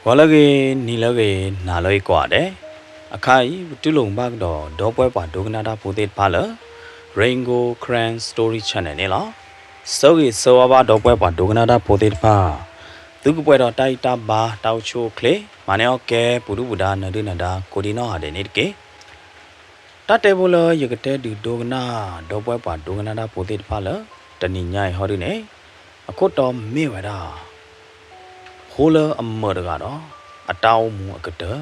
ဂီၤလၢအဂ့ၤ, နံၤလၢအဂ့ၤ, နၤလၢအဂ့ၤကိးဂၤဒဲး, အခါအံၤ ပတူၢ်လိာ်ဘၣ်ကဒီး ဒီပုၢ်ဝဲၢ်ပှၤဒိကနၣ်တၢ်ဖိသ့ၣ်တဖၣ်လၢ Rain Gold Karen Story Channel န့ၣ်လီၤ. ဆၢဂ့ၤဆၢဝါဘၣ် ဒီပုၢ်ဝဲၢ်ပှၤဒိကနၣ်တၢ်ဖိသ့ၣ်တဖၣ်, သုကပှဲၤဒီးတၢ်အံၣ်တၢ်ဘါ တၢ်အိၣ်ဆူၣ်အိၣ်ချ့, မၤန့ၢ်အီၣ်ကဲ ပူၤဒုၣ်ပူၤဒါ နၢၤဒုၣ်နၢၤဒါ ကိးဒံနီၢ်ဂၤဒဲးန့ၣ်တက့ၢ်. တၢ်တဲဖိလၢယကတဲဒုးဒိကနၣ် ဒီပုၢ်ဝဲၢ်ပှၤဒိကနၣ်တၢ်ဖိသ့ၣ်တဖၣ်လၢ တနံၤညါအံၤဟီဒုန့ၣ်, အခိၣ်တီမ့ၢ်ဝဲဒၣ် ဖိလၢအမၢာ်တဂၤဒီး အတၢ်အိၣ်မူအကတၢၢ်.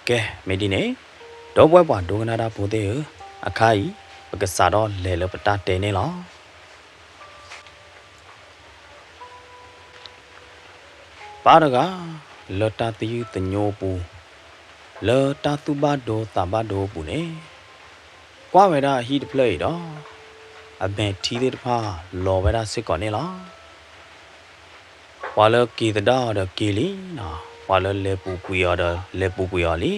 ကဲ မ့ၢ်ဒ်န့ၣ်, ဒီပုၢ်ဝဲၢ်ပှၤဒိကနၣ်တၢ်ဖိသ့ၣ်ဧၢ, အခါအံၤ ပကစးထီၣ်လဲၤလၢပတၢ်တဲန့ၣ်လီၤ. ပၢ်တဂၤ လၢတၢ်သယုၢ်သညိအပူၤ, လၢတၢ်သူၣ်ဘၣ်ဒိသးဘၣ်ဒိအပူၤန့ၣ်, ကွၢ်ဝဲဒၣ်အဟံၣ်တဖျၢၣ်အံၤဒီး အမဲာ်ထံသ့ၣ်တဖၣ်လီၤဝဲဒၣ်စ့ၢ်ကီးန့ၣ်လီၤ. ပှၤလၢက့ၤသဒၣ်အီၤဒီးက့ၤလံ, ပှၤလၢလဲၤပူၤကွံာ်အီၤဒီးလဲၤပူၤကွံာ်အီၤလံ.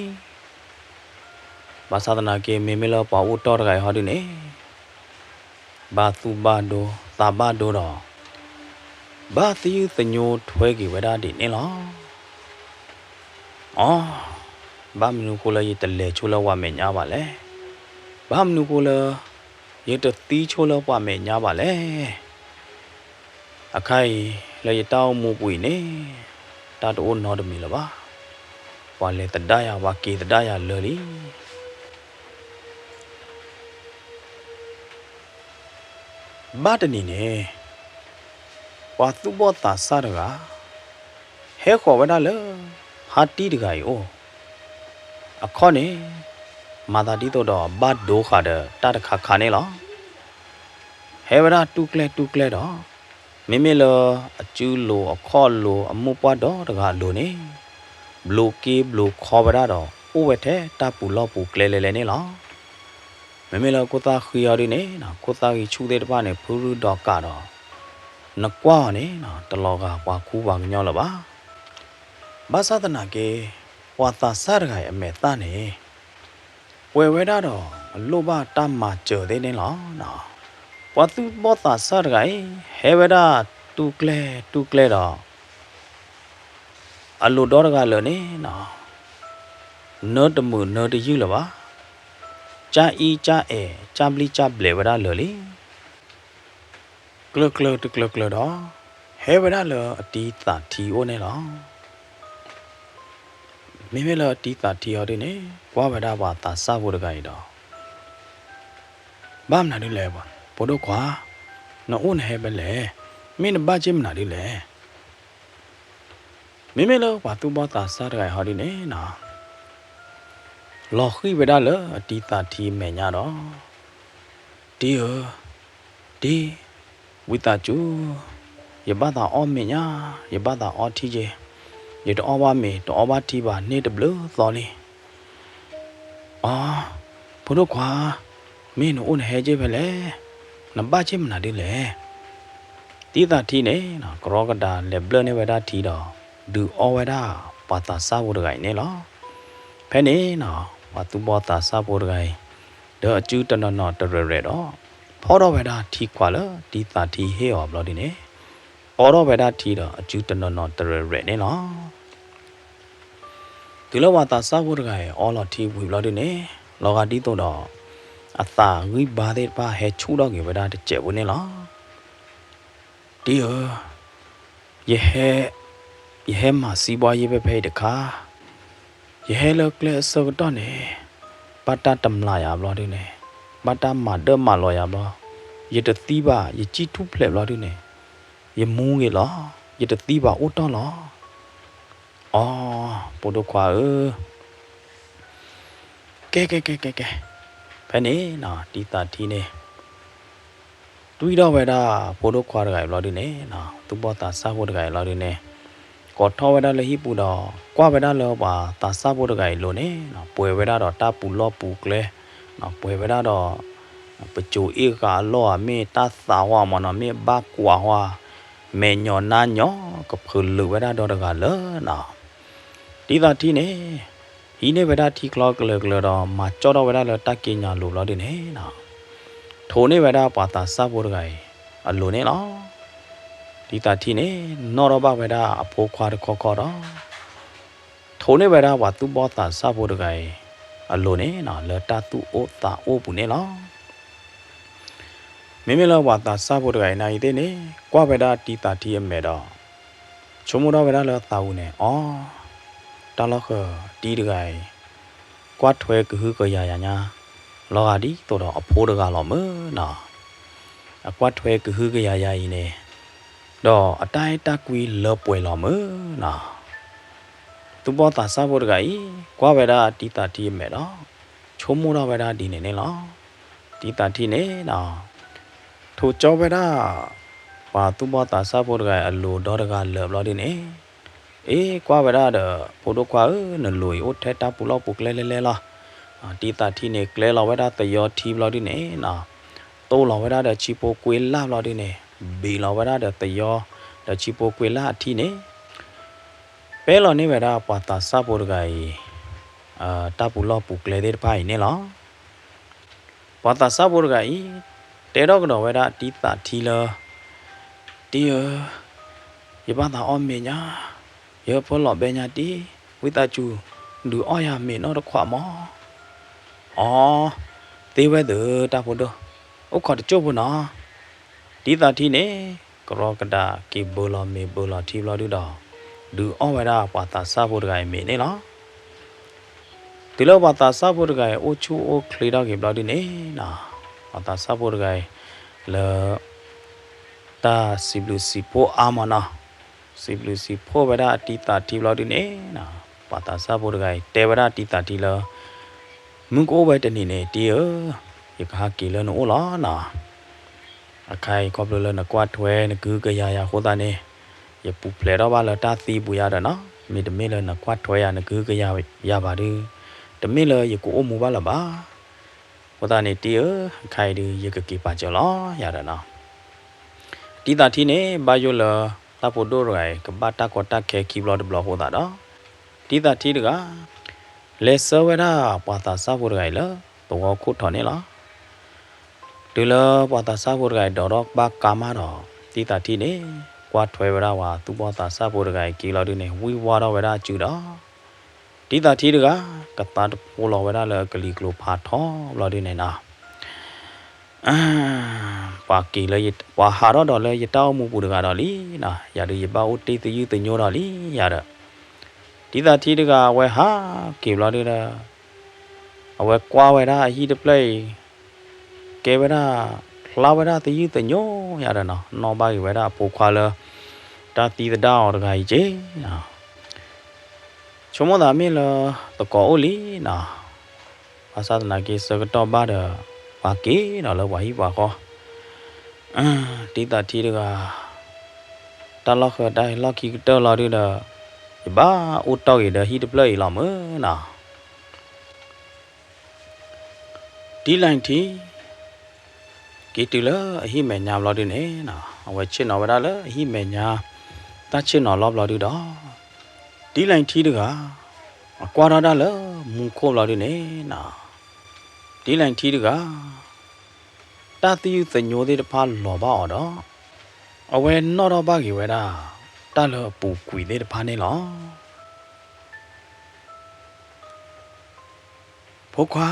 ဘၣ်ဆၣ်သနာ်က့ မ့မ့ၢ်လၢပှၤအိၣ်တီၢ်တဂၤအံၤဟီဒုန့ၣ်, ဘၣ်သူၣ်ဘၣ်ဒိသးဘၣ်ဒိဒီး ဘၣ်သယုၢ်သညိထွဲက့ၤဝဲဒၣ်ဒ်န့ၣ်လီၤ. အီ, ဘၣ်မနုၤဃိလၢယတလဲၤဆိလၢပှၤမဲာ်ညါဘၣ်လဲၣ်. ဘၣ်မနုၤဃိလၢ ယတသံဆိလၢပှၤမဲာ်ညါဘၣ်လဲၣ်. အခါအံၤ လၢယတၢ်အိၣ်မူပူၤအံၤန့ၣ်, တၢ်တအိၣ်နီတမံၤလၢၤဘၣ်. ပှၤလဲၤသဒၣ်ယၤ ပှၤက့ၤသဒၣ်ယၤလၢာ်လံ. ဘၣ်တနံၤန့ၣ်, ပှၤသူၣ်ဘီၣ်သးစၢ်တဂၤ ဟဲဃီၤဝဲဒၣ်လၢ ဖါတံၢ်တဂၤအံၤအိၣ်, အခီၣ်န့ၣ် မၤသးဒ်သိးဒီးဘၣ်ဒိဃာ်ဒီးတၢ်တခါခါန့ၣ်လီၤ. ဟဲဝဲဒၣ်တူၢ်ကျဲၢ်တူၢ်ကျဲၢ်ဒီး, မ့မ့ၢ်လၢအစုလိၤအခီၣ်လိၤ အမိၢ်ပှၢ်ဒီတဂၤအလိၤန့ၣ်, ဘျိးက့ဘျိးခီဝဲဒၣ်ဒီး အိၣ်ဝဲထဲတၢ်ပူၤလီၢ်ပူၤကျဲလဲၤလဲၤန့ၣ်လီၤ. မ့မ့ၢ်လၢခိၣ်သၣ်ဃံအီၤဒုန့ၣ်, ခိၣ်သၣ်ဂံၢ်ဆူၣ်သ့ၣ်တဖၣ်န့ၣ် ဖုရုၢ်ဒီးကးဒီး, နကွၢ်အီၤန့ၣ် တလီၤဂာ်ပှၤခူပှၤကညီလၢၤဘၣ်. ဘၣ်ဆၣ်သနာ်က့ ပှၤသးစၢ်တဂၤအံၤအမဲာ်သၣ်န့ၣ် ပှဲၤဝဲဒၣ်ဒီးအလိၣ်ဘၣ်တၢ်မၤစၢၤသ့ၣ်န့ၣ်လီၤ. ပှၤသူၣ်ဘီၣ်သးစၢ်တဂၤအံၤ ဟဲဝဲဒၣ်တူၢ်ကျဲၢ်တူၢ်ကျဲၢ်ဒီး အလိၤဒီတဂၤလၢာ်န့ၣ်, နၢတမုာ်နၢတယုၢ်လၢၤဘၣ်. ကၢ်အံၣ်ကၢ်အဲၣ် ကၢ်ဘျံၣ်ကၢ်ဘျဲးဝဲဒၣ်လၢာ်လံ. ကျၢၤကျၢၤတကျၢၤကျၢၤဒီး ဟဲဝဲဒၣ်လၢအတံၤသးထံအိၣ်န့ၣ်လီၤ. မ့မ့ၢ်လၢအတံၤသးထံအီၤဒုန့ၣ် ကွၢ်ဝဲဒၣ်ပှၤသးစၢ်ဖိတဂၤအံၤဒီး, ဘၣ်မနုၤဒ်လဲၣ်, ဖိဒိၣ်ခွါ, နအိၣ်နဟဲဖဲလဲၣ်, မ့ၢ်နဘၣ်က့ၢ်မနုၤဒ်လဲၣ်. မ့မ့ၢ်လၢပှၤသူၣ်ဘီၣ်သးစၢ်တဂၤအံၤဟီဒုန့ၣ်, လီၤဃံၤဝဲဒၣ်လၢအတံၤသးထံမဲာ်ညါဒီး, တံၤဧၢ, တံၤ, ဝံသးစူၤ, ယဘၣ်သးအီၣ်မ့ၤညါ, ယဘၣ်သးအီထံက့ၤ, ယတအီၣ်ဘၣ်မ့ၤ တအီၣ်ဘၣ်ထံဘၣ်န့ၣ်တဘျုးသီလံ. အီ, ဖိဒိၣ်ခွါ, မ့ၢ်နအိၣ်နဟဲက့ၢ်ဖဲလဲၣ်, နဘၣ်က့ၢ်မနုၤဒ်လဲၣ်. တံၤသးထံန့ၣ် ကရီကဒါလဲၤဘျၢၣ်န့ၢ်ဝဲဒၣ်ထံဒီး ဒုးအီဝဲဒၣ်ပှၤသးစၢ်ဖိတဂၤအံၤန့ၣ်လီၤ. ဖဲန့ၣ် ပှၤသူၣ်ဘီၣ်သးစၢ်ဖိတဂၤအံၤ ဒီးအစုတနီၤနီၤတရဲၣ်ရဲၣ်ဒီး ဖီၣ်ထီၣ်ဝဲဒၣ်ထံခွးလၢတံၤသးထံဟ့ၣ်အီၤဘျီဒုန့ၣ်, အီထီၣ်ဝဲဒၣ်ထံဒီးအစုတနီၤနီၤတရဲၣ်ရဲၣ်န့ၣ်လီၤ. တုၤလၢပှၤသးစၢ်ဖိတဂၤအံၤ အီလီၤထံဝံၤဘျီဒုန့ၣ်, လီၤဂာ်ဒ်သိးဒီး အသးဂံၢ်ဘါသ့ၣ်တဖၣ်ဟဲဆူၣ်ထီၣ်က့ၤဝဲဒၣ်တစဲးဖိန့ၣ်လီၤ. တံၤဧၢ, ယဟဲ, ယဟဲမၤစံးဘှါယ့ၢ်ဖဲဖဲအံၤတခါ, ယဟဲလၢကျဲအဆၢကတီၢ်န့ၣ်, ဘၣ်တၢ်တမျးယၤဘျီဒုန့ၣ်, ဘၣ်တၢ်မၤဒၢၣ်မၤလီၤယၤဘျီ, ယတသံဘၣ်, ယကံၢ်ထူၣ်ဖျဲးဘျီဒုန့ၣ်, ယမူဂ့ၤလီၤ, ယတသံဘၣ်အိၣ်တီၢ်လီၤ. အီ, ဖိဒိၣ်ခွါဧၢ, ကဲကဲကဲကဲကဲ, ဖဲန့ၣ် တံၤသးထံန့ၣ် တွံၢ်ထီၣ်ဝဲဒၣ်ဖိဒိၣ်ခွါတဂၤအံၤဘျီဒုန့ၣ်, သူၣ်ဘီၣ်သးစၢ်ဖိတဂၤအံၤဘျီဒုန့ၣ်, ကိးထီၣ်ဝဲဒၣ်လၢဟံၣ်ပူၤဒီး ကွၢ်ဝဲဒၣ်လၢပှၤသးစၢ်ဖိတဂၤအံၤအလိၤန့ၣ်, ပှဲၤဝဲဒၣ်ဒီးတၢ်ပူၤလီၢ်ပူၤကျဲ, ပှဲၤဝဲဒၣ်ဒီး ပစိၤအ့ၣ်ဃာ်အလီၢ်ဧါ, မ့ၢ်တၢ်သးဝါမၢ်နီၤ, မ့ၢ်ဘၣ်ကွၢ်ဝါ, မဲာ်ညီနါညီ ကဖုးလုာ်ဝဲဒၣ်ဒီတဂၤလၢာ်နီၤ. တံၤသးထံန့ၣ် ဟံးန့ၢ်ဝဲဒၣ်ထံချီကလၢာ်ကလၢာ်ဒီး မၤကၠီၣ်ထီၣ်ဝဲဒၣ်လၢတၢ်က့ညါလိၤဘျီဒုန့ၣ်, ထိးန့ၢ်ဝဲဒၣ်ပှၤသးစၢ်ဖိတဂၤအံၤအလိၤန့ၣ်လီၤ. တံၤသးထံန့ၣ် နီၣ်ထီၣ်ဘၣ်ဝဲဒၣ်အဖိခွါတခီခီဒီး ပိာ်န့ၢ်ဝဲဒၣ်ပှၤသူၣ်ဘီၣ်သးစၢ်ဖိတဂၤအံၤ အလိၤန့ၣ်နီၤ လၢတၢ်သူၣ်အိၣ်သးအိၣ်ပူၤန့ၣ်လီၤ. မ့မ့ၢ်လၢပှၤသးစၢ်ဖိတဂၤအံၤ နၤအံၤသ့ၣ်န့ၣ် ကွၢ်ဝဲဒၣ်တံသးထံအမဲာ်ဒီး ဆိကမိၣ်ထီၣ်ဝဲဒၣ်လၢသးပူၤန့ၣ် အိ တၢ်လီၢ်ဃၢၤတံတဂၤအံၤ ကွၢ်ထွဲကဟုကယာ်ယၤညါ လီၤဂာ်ဒ်သိးဒီးအဖိတဂၤလီၤမၢ်နီၤ. အကွၢ်ထွဲကဟုကယာ်ယၤအံၤန့ၣ် ဒီးအတၢ်အဲၣ်တၢ်ကွံလၢပှဲၤလီၤမၢ်နီၤ. သူၣ်ဘီၣ်သးစၢ်ဖိတဂၤအံၤ ကွၢ်ဝဲဒၣ်တံသးထံအမဲာ်ဒီး ဆိကမိၣ်ထီၣ်ဝဲဒၣ်ဒ်န့ၣ်န့ၣ်လီၤ. တံသးထံန့ၣ်နီၤ ထိးကၠီဝဲဒၣ် ပှၤသူၣ်ဘီၣ်သးစၢ်ဖိတဂၤအံၤအလိၤဒီတဂၤလၢာ်ဘျီဒ်န့ၣ် အ့ ကွၢ်ဝဲဒၣ်ဒီး ဖိဒိၣ်ခွါဧၢ, နလိၤအံၤအိၣ်ထဲတၢ်ပူၤလီၢ်ပူၤကျဲလဲၣ်လဲၣ်လီၤ. တံသးထံန့ၣ် ကျဲလီၤဝဲဒၣ်သယီထံဘျီဒ်န့ၣ်နီၤ, တိၢ်လီၤဝဲဒၣ်ဒီးဆံဖိကွ့လၢ်ဘျီဒ်န့ၣ်, ဘ့ၣ်လီၤဝဲဒၣ်ဒီးသယီ ဒီးဆံဖိကွ့လၢ်အထံန့ၣ် ပဲလီၤန့ၢ်ဝဲဒၣ်ပှၤသးစၢ်ဖိတဂၤအံၤ တၢ်ပူၤလီၢ်ပူၤကျဲသ့ၣ်တဖၣ်အံၤန့ၣ်လီၤ. ပှၤသးစၢ်ဖိတဂၤအံၤ တဲထီၣ်ကဒီးဝဲဒၣ်တံသးထံလၢ တံဧၢ, ယဘၣ်သးအီၣ်မ့ၤညါ, ယဟၢဖၢလီၤဘဲညါတံ, ဝံသးစူၤ ဒုးအီၣ်ယၤမ့ၤနီတခွးမး. အိ သ့ဝဲသ့ၣ်တၢ်ဖိဒိၣ်, အိၣ်ခိးတစိၢ်ဖိနီၤ. တံသးထံန့ၣ် ကရီကဒးက့ၤဘၢလီၤမ့ၤဘၢလီၤထံဘျီဒုဒီး ဒုးအီၣ်ဝဲဒၣ်ပှၤသးစၢ်ဖိတဂၤအံၤမ့ၤန့ၣ်လီၤ. တုၤလၢပှၤသးစၢ်ဖိတဂၤအံၤ အိၣ်ဆူၣ်အိၣ်ချ့ထီၣ်က့ၤဘျီဒ်န့ၣ်နီၤ, ပှၤသးစၢ်ဖိတဂၤအံၤ လၢ တၢ်စံးဘျုးစံးဖှိၣ်အါမးနီၤ, စံးဘျုးစံးဖှိၣ်ဝဲဒၣ်တံသးထံဘျီဒ်န့ၣ်နီၤ, ပှၤသးစၢ်ဖိတဂၤအံၤ တဲဝဲဒၣ်တံသးထံလၢ မုၢ်ကအိၣ်ဝဲတနံၤန့ၣ် တံဧၢ, ယကဟးက့ၤလၢနအိၣ်လီၤနီၤ. အခါအံၤခီဖျိလၢနကွၢ်ထွဲနကဟုကယာ်ယၤအဃိသတးန့ၣ် ယပူၤဖျဲးထီၣ်ဘၣ်လၢတၢ်သံပူၤယၤဒီးနီၤ, မ့တမ့ၢ်လၢနကွၢ်ထွဲယၤနကဟုကယာ်ယၤဘၣ်ဒီး တမ့ၢ်လၢယကအိၣ်မူဘၣ်လၢၤဘၣ်. အဃိသတးန့ၣ် တံဧၢ, အခါအံၤဒုး ယကက့ၤပာ်စၢၤလီၤယၤဒီးနီၤ. တံသးထံန့ၣ် ဘၣ်ယိၣ်လၢ တၢ်ဖိဒိၣ်တဂၤအံၤ ကဘၣ်တၢ်ကီတၢ်ခဲခံဘျီတဘျီအဃိသတးဒီး တံသးထံတဂၤ လဲၤဆှၢဝဲဒၣ်ပှၤသးစၢ်ဖိတဂၤအံၤလၢသဝီခိၣ်ထီၣ်န့ၣ်လီၤ. တုၤလၢပှၤသးစၢ်ဖိတဂၤအံၤ ဒိးထီၣ်ဘၣ်ကါမးဒီး တံသးထံန့ၣ် ကွၢ်ထွဲဝဲဒၣ်ပှၤသူၣ်ဘီၣ်သးစၢ်ဖိတဂၤအံၤက့ၤလီၤဒုန့ၣ် ဝံၢ်ဝါထီၣ်ဝဲဒၣ်အစုဒီး တံသးထံတဂၤ ကသါတဖိလီၤဝဲဒၣ်လၢအကလံၤကျိၤဖးထီဘျီဒုန့ၣ်နီၤ. ပှၤက့ၤလၢယ ပှၤဟးထီၣ်ဒီးလၢယတၢ်အိၣ်မူပူၤတဂၤဒီးလံနီၤ, ယၤဒုးယဘၣ်အိၣ်တ့ၢ်သယုၢ်သညိဒီးလံယၤဒီး တံသးထံတဂၤ အဝဲဟးက့ၤဘျီဒုဒီး အဝဲကွၢ်ဝဲဒၣ်အဟံၣ်တဖျၢၣ်အံၤ ကဲဝဲဒၣ် ဖျါဝဲဒၣ်သယုၢ်သညိယၤဒီးနီၤ, နီၣ်ဘၣ်က့ၤဝဲဒၣ်အဖိခွါလၢ တၢ်သံသဒၣ်အီၤတဂၤအံၤက့ၤနီၤ. ဆိကမိၣ်သးမ့ၢ်လၢ သကိးအိၣ်လံနီၤ, ဘၣ်ဆၣ်သနာ်က့ ဆၢကတီၢ်ဘၣ်ဒီး ပှၤက့ၤဒီးလၢပှၤဟံၣ်ပှၤဃီ တံသးထံတဂၤ တၢ်လီၢ်ဃၢၤတၢ်လီၢ်ခံကတၢၢ်လီၤဒုဒီး ယဘၣ်အိၣ်တီၢ်က့ၤဒီးဟံၣ်တဖျၢၣ်အံၤလီၤမၢ်နီၤ. တံလဲၣ်ထံ က့ၤတုၤလၢအဟံၣ်မဲာ်ညါဘျီဒုန့ၣ်နီၤ, အဝဲဆ့ၣ်နီၤဝဲဒၣ်လၢအဟံၣ်မဲာ်ညါ တၢ်ဆ့ၣ်နီၤလီၤဘျီဒုဒီး တံလဲၣ်ထံတဂၤ အကွၢ်ထီၣ်ဒၣ်လၢမူခိၣ်ဘျီဒုန့ၣ်နီၤ, တံလဲၣ်ထံတဂၤ တၢ်သယုၢ်သညိသ့ၣ်တဖၣ်လီၤဘၣ်အီၤဒီး အဝဲနီၣ်ထီၣ်ဘၣ်က့ၤဝဲဒၣ် တၢ်လၢအပူၤကွံာ်သ့ၣ်တဖၣ်န့ၣ်လီၤ. ဖိခွါ,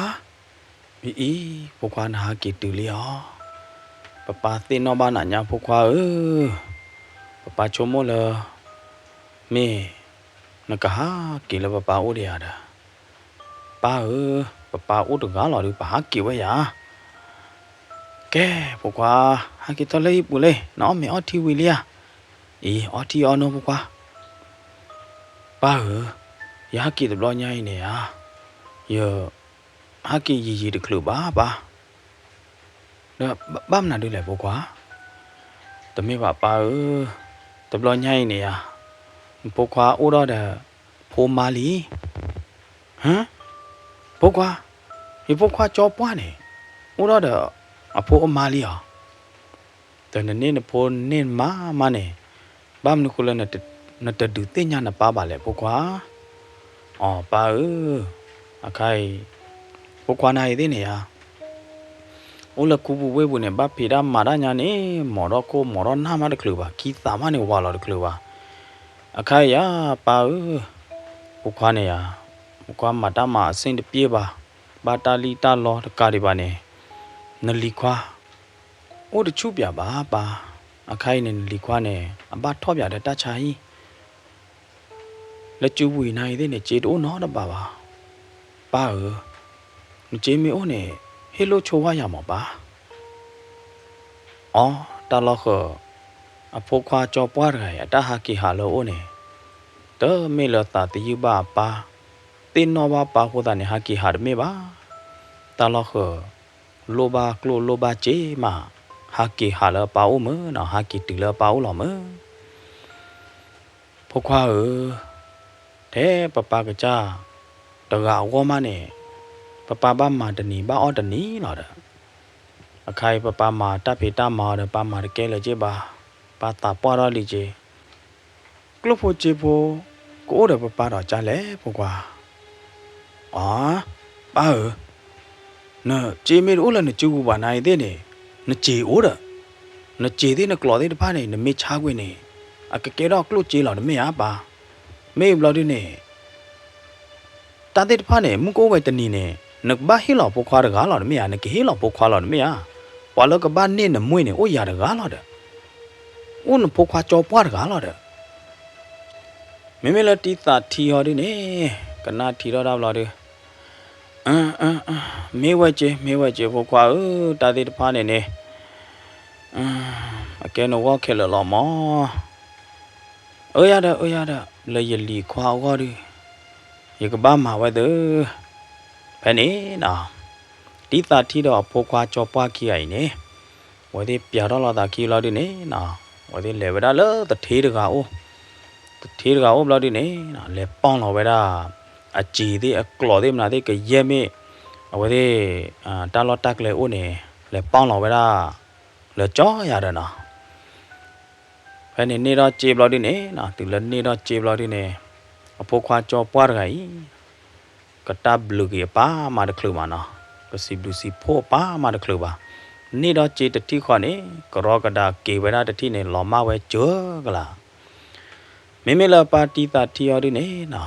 မ့ၢ်အံၤ, ဖိခွါနဟးက့ၤတုၤလံဧါ. ပပၢ်သ့ၣ်နီၣ်ဘၣ်နၤညါဖိခွါဧၢ, ပပၢ်ဆိကမိၣ်လၢ မ့ၢ်နကဟးက့ၤလၢပပၢ်အိၣ်ဒံးဧါဒီး, ပၢ်ဧၢ, ပပၢ်အိၣ်တဂၤလီၤဒုး ပဟးက့ၤဝဲယၤ. ကဲ, ဖိခွါ, ဟဲက့ၤထီၣ်လၢဟံၣ်ပူၤလံ, နအီၣ်မ့ၤအီထံဝံၤလံဧါ. အံၤ, အီထံအီနိဖိခွါ. ပၢ်ဧၢ, ယဟဲက့ၤတဘျီညါအံၤန့ၣ်ဧါ, ယ ဟဲက့ၤယံာ်ယံာ်တချုးဘၣ်ပၢ်. ဒီးဘၣ်မနုၤဒုလဲၣ်ဖိခွါ. တမ့ၢ်ဘၣ်ပၢ်ဧၢ, တဘျီညါအံၤန့ၣ်ဧါ, နဖိခွါအိၣ်ထီၣ်ဒီးဖိမါလံ. ဟၢ, ဖိခွါ, ယဖိခွါကၠီပှၢ်န့ၣ် အိၣ်ထီၣ်ဒီးအဖိအမါလံဧါ. ဒီးနန့ၢ်နဖိန့ၢ်နမါမးန့ၣ်, ဘၣ်မနုၤဃိလၢ နတဒုးသ့ၣ်ညါနပၢ်ဘၣ်လဲၣ်ဖိခွါ. အိ ပၢ်ဧၢ, အခါအံၤ ဖိခွါနၤအံၤသ့ၣ်န့ၣ်ဧါ, အိၣ်လၢခူပူၤဝ့ၢ်ပူၤန့ၣ် ဘၣ်ဖံးတၢ်မၤတၢ်ညါန့ၣ် မီၤထီၣ်ခိၣ်မီၤထီၣ်နၢ်မးတချုးဘၣ်, ခံသးမးန့ၣ်ဝးလီၤတချုးဘၣ်. အခါအံၤဧါ ပၢ်ဧၢ, ဖိခွါန့ၣ်ဧါ, ဖိခွါမၤတၢ်မၤအဆ့ၣ်တပျ့ၢ်ဘၣ်, ဘၣ်တၢ်လံၣ်တၢ်လီတကးဒံးဘၣ်န့ၣ်, နလံၤခွါ အိၣ်တဆူၣ်ပၠးဘၣ်ပၢ်, အခါအံၤန့ၣ် နလံၤခွါန့ၣ် အဘၣ်ထီၣ်ပၠးဒီးတၢ်ဆါဟံၣ် လၢစုပူၤအံၤနၤအံၤသ့ၣ်န့ၣ် စ့တအိၣ်နီတဘးဘၣ်. ပၢ်ဧၢ, နစ့မ့ၢ်အိၣ်န့ၣ် ဟ့ၣ်လိၣ်ဆိဝၣ်ယၤမးပၢ်. အီ, တၢ်လီၢ်ဃၢၤ, အဖိခွါကၠီပှၢ်တဂၤအံၤ အတၢ်ဟးက့ၤဟးလၢအအိၣ်န့ၣ်, တမ့ၢ်လၢသးသယုၢ်ဘၣ်အပၢ်, သ့ၣ်နီၣ်ဘၣ်ပၢ်အဃိသတးန့ၣ် ဟးက့ၤဟးတမ့ၢ်ဘၣ်. တၢ်လီၢ်ဃၢၤ, လိၣ်ဘၣ်ကျိၣ်လိၣ်ဘၣ်စ့မး, ဟးက့ၤဟးလၢအပၢ်အိၣ်မးနီၤ, ဟးက့ၤတုၤလၢအပၢ်အိၣ်လီၤမး. ဖိခွါဧၢ, ထဲပပၢ်ကစၢ်တဂၤအဂီၢ်မးန့ၣ်, ပပၢ်ဘၣ်မၤတနံၤဘၣ်အီၣ်တနံၤလီၤဒီး, အခါအံၤပပၢ်မၤတၢ်ဖံးတၢ်မၤအီၤဒီး ပၢ်မၤတကဲလၢၤက့ဘၣ်, ပၢ်သးပှၢ်ထီၣ်လံက့, ကျိၣ်ဖိစ့ဖိ ကအိၣ်ဒီးပပၢ်ဒီးကါလဲၣ်ဖိခွါ. အီ, ပၢ်ဧၢ, နစ့မ့ၢ်တအိၣ်လၢနစုပူၤဘၣ်နၤအံၤသ့ၣ်န့ၣ်, နစ့အိၣ်ဒီး, နစ့သ့ၣ်နကျိးသ့ၣ်တဖၣ်န့ၣ် နမ့ၢ်ဆါကွံာ်န့ၣ်, အကကဲထီၣ်ကျိၣ်စ့လီၤတမ့ၢ်ဧါပၢ်. မ့ၢ်ဘျီဒုန့ၣ် တၢ်သ့ၣ်တဖၣ်န့ၣ် မုၢ်ကအိၣ်ဝဲတနံၤန့ၣ် နကဘၣ်ဟ့ၣ်လီၤဖိခွါတဂၤလီၤတမ့ၢ်ဧါ, နကဟ့ၣ်လီၤဖိခွါလီၤတမ့ၢ်ဧါ. ပှၤလၢကဘၣ်န့ၢ်နမှံန့ၣ် အိၣ်ယၤတဂၤလီၤဒီး, အိၣ်နဖိခွါကၠီပှၢ်တဂၤလီၤဒီး. မ့မ့ၢ်လၢတံၤသးထံဟီဒုန့ၣ်, ကနၣ်ထံထီၣ်တၢ်ဘျီဒု, မ့ၢ်ဝဲက့ၤ မ့ၢ်ဝဲက့ၤဖိခွါဧၢ, တၢ်သ့ၣ်တဖၣ်န့ၣ်န့ၣ် အကဲနဂီၢ်ခဲလၢာ်လီၤမး. အၢယၤဒီး အၢယၤဒီး လၢယလံၤခွါအဂီၢ်ဒု, ယကဘၣ်မၤဝဲသ့, ဖဲန့ၣ်နီၤ, တံၤသးထံဒီးအဖိခွါကၠီပှၢ်ခံဂၤအံၤန့ၣ်, အဝဲသ့ၣ်ပျးထီၣ်လီၤသးခံဘျီဒုန့ၣ်နီၤ, အဝဲသ့ၣ်လဲၤဝဲဒၣ်လၢသထ့တဂၤအိၣ်, သထ့တဂၤအိၣ်ဘျီဒုန့ၣ်, လဲၤပီၣ်လီၤဝဲဒၣ် အစ့သ့ၣ်အကျိးသ့ၣ်မနုၤသ့ၣ်ကယဲၢ်မ့ၢ်, အဝဲသ့ၣ် တၢ်လီၢ်တၢ်ကျဲအိၣ်န့ၣ်, လဲၤပီၣ်လီၤဝဲဒၣ် လၢကၠီယၤဒီးနီၤ. ဖဲန့ၣ်န့ၢ်ထီၣ်စ့ဘျီဒုန့ၣ်, တုၤလၢန့ၢ်ထီၣ်စ့ဘျီဒုန့ၣ်, အဖိခွါကၠီပှၢ်တဂၤအံၤ, ကတၢ်ဘျုးက့ၤအပၢ်မၤတချုးမးနီၤ, ကစံးဘျုးစံးဖှိၣ်အပၢ်မၤတချုးဘၣ်. န့ၢ်ထီၣ်စ့တထံၣ်ဃီန့ၣ်, ကရီကဒါက့ၤဝဲဒၣ်တထံၣ်န့ၣ် လီၤမၢ်ဝဲစၢကလး. မ့မ့ၢ်လၢပၢ်တံၤသးထံအီၤဒုန့ၣ်နီၤ,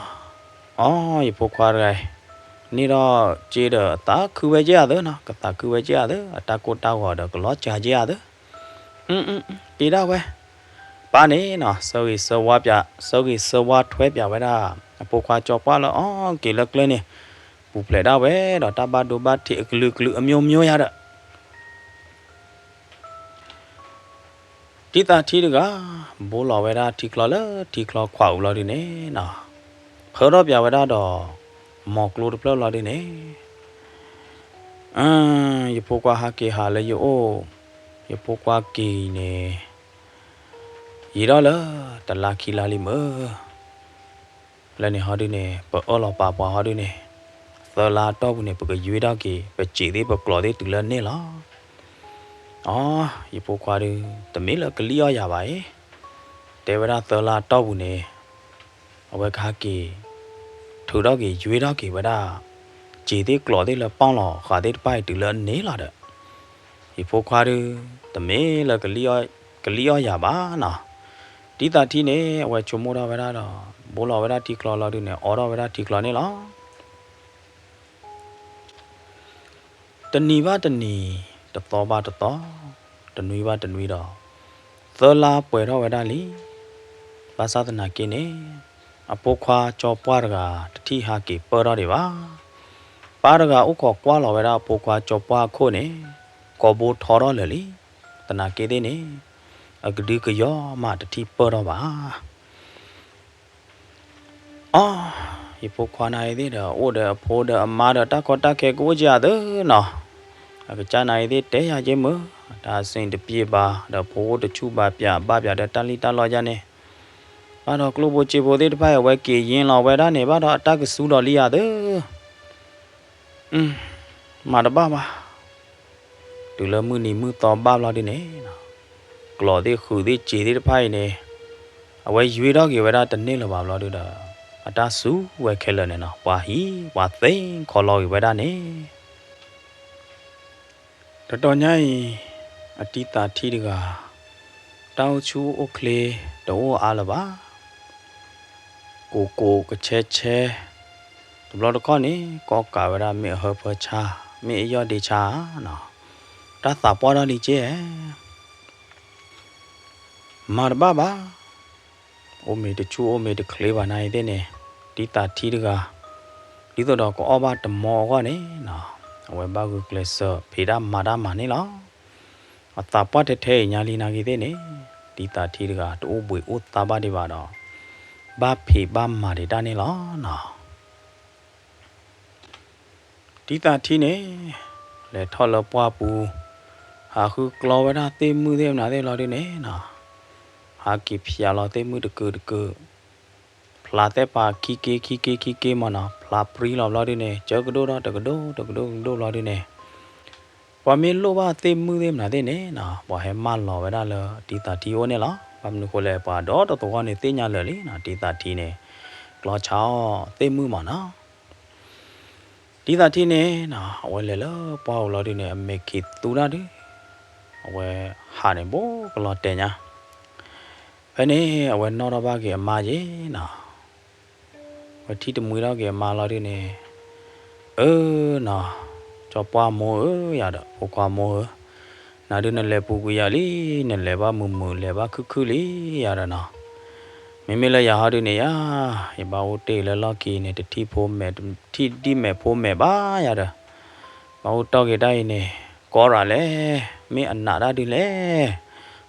အီ, ယဖိခွါတဂၤအံၤ, န့ၢ်ထီၣ်စ့ဒီးသးခုဝဲက့ၤအသးနီၤ, ကသးခုဝဲက့ၤအသး, အတၢ်ကိၢ်တၢ်ဂီၤဒီးကလီၤစှၤက့ၤအသး တ့ဒၣ်ဝဲ, ပၢ်န့ၣ်နီၤ, ဆၢဂ့ၤဆၢဝါပၠး, ဆၢဂ့ၤဆၢဝါထွဲပၠးဝဲဒၣ် အဖိခွါကၠီပှၢ်လၢအီၤက့ၤလၢကျဲန့ၣ်, ပူၤဖျဲးဒၣ်ဝဲဒီးတၢ်ဘၣ်ဒိဘၣ်ထံးအကလုာ်ကလုာ်အမျိုးမျိုးယၤဒီး တံၤသးထံတဂၤ, ဘိလီၤဝဲဒၣ်ထံချီလၢထံချီခွးအူဘျီဒုန့ၣ်နီၤ, ဖၢထီၣ်ပၠးဝဲဒၣ်ဒီး မီၤကျိတဖျၢၣ်ဘျီဒုန့ၣ်, ယဖိခွါဟးက့ၤဟးလၢယအိၣ်, ယဖိခွါက့ၤအံၤန့ၣ်, ယံာ်ထီၣ်လၢတလါခံလါလံမၢ် လၢန့ၣ်ဟီဒုန့ၣ် ပအၢၣ်လီၤပာ်ပှၤဟီဒုန့ၣ်, သၢလါအတီၢ်ပူၤန့ၣ် ပကယွ့ထီၣ်က့ၤ ပစ့သ့ၣ်ပကျိးသ့ၣ်တုၤလၢန့ၣ်လီၤ. အီ, ယဖိခွါဒု တမ့ၢ်လၢကလံၣ်အီၣ်ယၤဘၣ်အံၤ, တဲဝဲဒၣ်သၢလါအတီၢ်ပူၤန့ၣ်, အဝဲကဟဲက့ၤ ထုးထီၣ်က့ၤ ယွ့ထီၣ်က့ၤဝဲဒၣ် စ့သ့ၣ်ကျိးသ့ၣ်လၢပီၣ်လီၤဃာ်သ့ၣ်တဖၣ်အံၤတုၤလၢအန့ၣ်လီၤဒီး, ယဖိခွါဒု တမ့ၢ်လၢ ကလံၣ်အီၣ်ယၤဘၣ်နီၤ. တံၤသးထံန့ၣ် အဝဲဆိကမိၣ်ထီၣ်ဝဲဒၣ်ဒီး ဘိလီၤဝဲဒၣ်ထံချီလီၤဒုန့ၣ် အိးထီၣ်ဝဲဒၣ်ထံချီန့ၣ်လီၤ. တနံၤဘၣ်တနံၤ, တသီဘၣ်တသီ, တနွံဘၣ်တနွံဒီး, သၢလါပှဲၤထီၣ်ဝဲဒၣ်လံ. ဘၣ်ဆၣ်သနာ်က့န့ၣ်, အဖိခွါကၠီပှၢ်တဂၤ တထံၣ်ဟးက့ၤပၢၢ်ထီၣ်ဒံးဘၣ်. ပၢ်တဂၤအိၣ်ခိးကွၢ်လီၤဝဲဒၣ်အဖိခွါကၠီပှၢ်အခိၣ်န့ၣ်, ကိာ်ဘိထီထီၣ်လၢာ်လံ. သနာ်က့သ့ၣ်န့ၣ်, အကဒုကယီမးတထံၣ်ပၢၢ်ထီၣ်ဘၣ်. အီ, ယဖိခွါနၤအံၤသ့ၣ်ဒီး အိၣ်ဒီးအဖိဒီးအမါဒီးတၢ်ကီတၢ်ခဲကအိၣ်က့ၤအသးနီၤ. အကစၢ်နၤအံၤသ့ၣ်တဲယၤက့ၤမုၢ်, တၢ်စ့တပျ့ၢ်ဘၣ်, ဒီးဖိအိၣ်တဆူၣ်ဘၣ်ပၠးဘၣ်ပၠးဒီးတၢ်လံၣ်တၢ်လီယါန့ၣ်, ဘၣ်ဒီးကျိၣ်ဖိစ့ဖိသ့ၣ်တဖၣ်အံၤ အဝဲက့ၤယ့လီၤဝဲဒၣ်န့ၣ် ဘၣ်ဒီးအတၢ်ကစူဒီးလံယၤသး မၤတဘၣ်ဘၣ်. တုၤလၢမုၢ်နံၤမုၢ်သီဘၣ်ဘျီဒုန့ၣ်, ကျိးသ့ၣ်ဃုာ်သ့ၣ်စ့သ့ၣ်တဖၣ်အံၤန့ၣ်, အဝဲယွ့ထီၣ်က့ၤဝဲဒၣ်တန့ၢ်လၢၤဘၣ်ဘျီဒုဒီး, အတၢ်စူဝဲခဲလၢာ်န့ၣ်နီၤ, ပှၤဟံးပှၤသ့ခီလီၤက့ၤဝဲဒၣ်န့ၣ် တတီၤညါအံၤ, အတံၤသးထံတဂၤ, တၢ်အိၣ်ဆူၣ်အိၣ်ချ့တအိၣ်အါလၢၤဘၣ်. ကိၢ်ကိၢ်ကဆဲဆဲ, တဘျီတခီၣ်န့ၣ် ကီကးဝဲဒၣ်မ့ၢ်အဟၢဖၢဆါ, မ့ၢ်အယီၢ်ဒ့ဆါဧါနီၤ, တၢ်သးပှၢ်ထီၣ်လံက့ဧါ. မၤတဘၣ်ဘၣ်, အိၣ်မ့ၤတဆူၣ်အိၣ်မ့ၤတချ့ဘၣ်နၤအံၤသ့ၣ်န့ၣ်, တံသးထံတဂၤ, ဒ်သိးဒီးကအီၣ်ဘၣ်တမီအဂီၢ်န့ၣ်နီၤ, အဝဲဘၣ်ဂုာ်ကျဲးစၢးဖံးတၢ်မၤတၢ်မၤန့ၣ်လီၤ. အသးပှၢ်ထဲထဲအံၤညါလံနၤဂ့ၤသ့ၣ်န့ၣ်, တံသးထံတဂၤ တအိၣ်ဘှံးအိၣ်သါဘၣ်ဒံးဘၣ်ဒီး, ဘၣ်ဖံးဘၣ်မၤဒံးတၢ်န့ၣ်လီၤနီၤ. တံသးထံန့ၣ် လဲၤထီၣ်လၢပှၢ်ပူၤ, ဟးဃုကျီဝဲဒၣ်သ့ၣ်မုၣ်သ့ၣ်မနုၤသ့ၣ်လီၤဒုန့ၣ်နီၤ, ဟးက့ၤဖျးလီၤသ့ၣ်မုၣ်တကုာ်တကုာ်, ဖျးသ့ၣ်ပာ်ခံက့ခံက့ခံက့မ့ၢ်နီၤ, ဖျးပြံလီၤဘျီဒုန့ၣ် ကၢကဒိၣ်ဒီးတကဒိၣ်တကဒိၣ်ကဒိၣ်ဘျီဒုန့ၣ်, ပှၤမ့ၢ်လိၣ်ဘၣ်သ့ၣ်မုၣ်သ့ၣ်မနုၤသ့ၣ်န့ၣ်နီၤ, ပှၤဟဲမၢလီၤဝဲဒၣ်လၢတံသးထံအိၣ်န့ၣ်လီၤ. ဘၣ်မနုၤဃိလဲၣ် ပှၤဒီတသဝီန့ၣ်သ့ၣ်ညါလၢာ်လံနီၤ, တံသးထံန့ၣ် ကျီဆါအီၣ်သ့ၣ်မုၣ်မ့ၢ်နီၤ. တံသးထံန့ၣ်နီၤ အဝဲလဲၤလၢပှၢ်ပူၤလီၤဒုန့ၣ် အမဲာ်ခံးသူတၢ်ဒု, အဝဲဟးန့ၣ်ဘိကလီၤတဲာ်ညါ, ဖဲန့ၣ် အဝဲနီၣ်ထီၣ်ဘၣ်က့ၤအမါယ့ၤနီၤ, အဝဲထံၣ်တမှံထီၣ်က့ၤအမါလီၤဒုန့ၣ်, အၢနီၤ, ကၠီပှၢ်မိၢ်ဧၢ, ယၤဒီးဖိခွါမိၢ်ဧၢ, နၤဒုနလဲၤပူၤကွံာ်ယၤလံ, နလဲၤဘၣ်မုာ်မုာ် လဲၤဘၣ်ခုၣ်ခုၣ်လံယၤဒီးနီၤ, မ့မ့ၢ်လၢယၤဟီဒုန့ၣ်ယၤ, ယဘၣ်အိၣ်တ့ၢ်လၢလီၢ်ခံန့ၣ် တထံၣ်ဖိမဲာ်, တထံၣ်ဒ်မဲာ်ဖိမဲာ်ဘၣ်ယၤဒီး, ဘၣ်အိၣ်တီၢ်က့ၤတၢ်အံၤန့ၣ် ကီရၤလဲၣ်, မ့ၢ်အနးတၢ်ဒုလဲၣ်,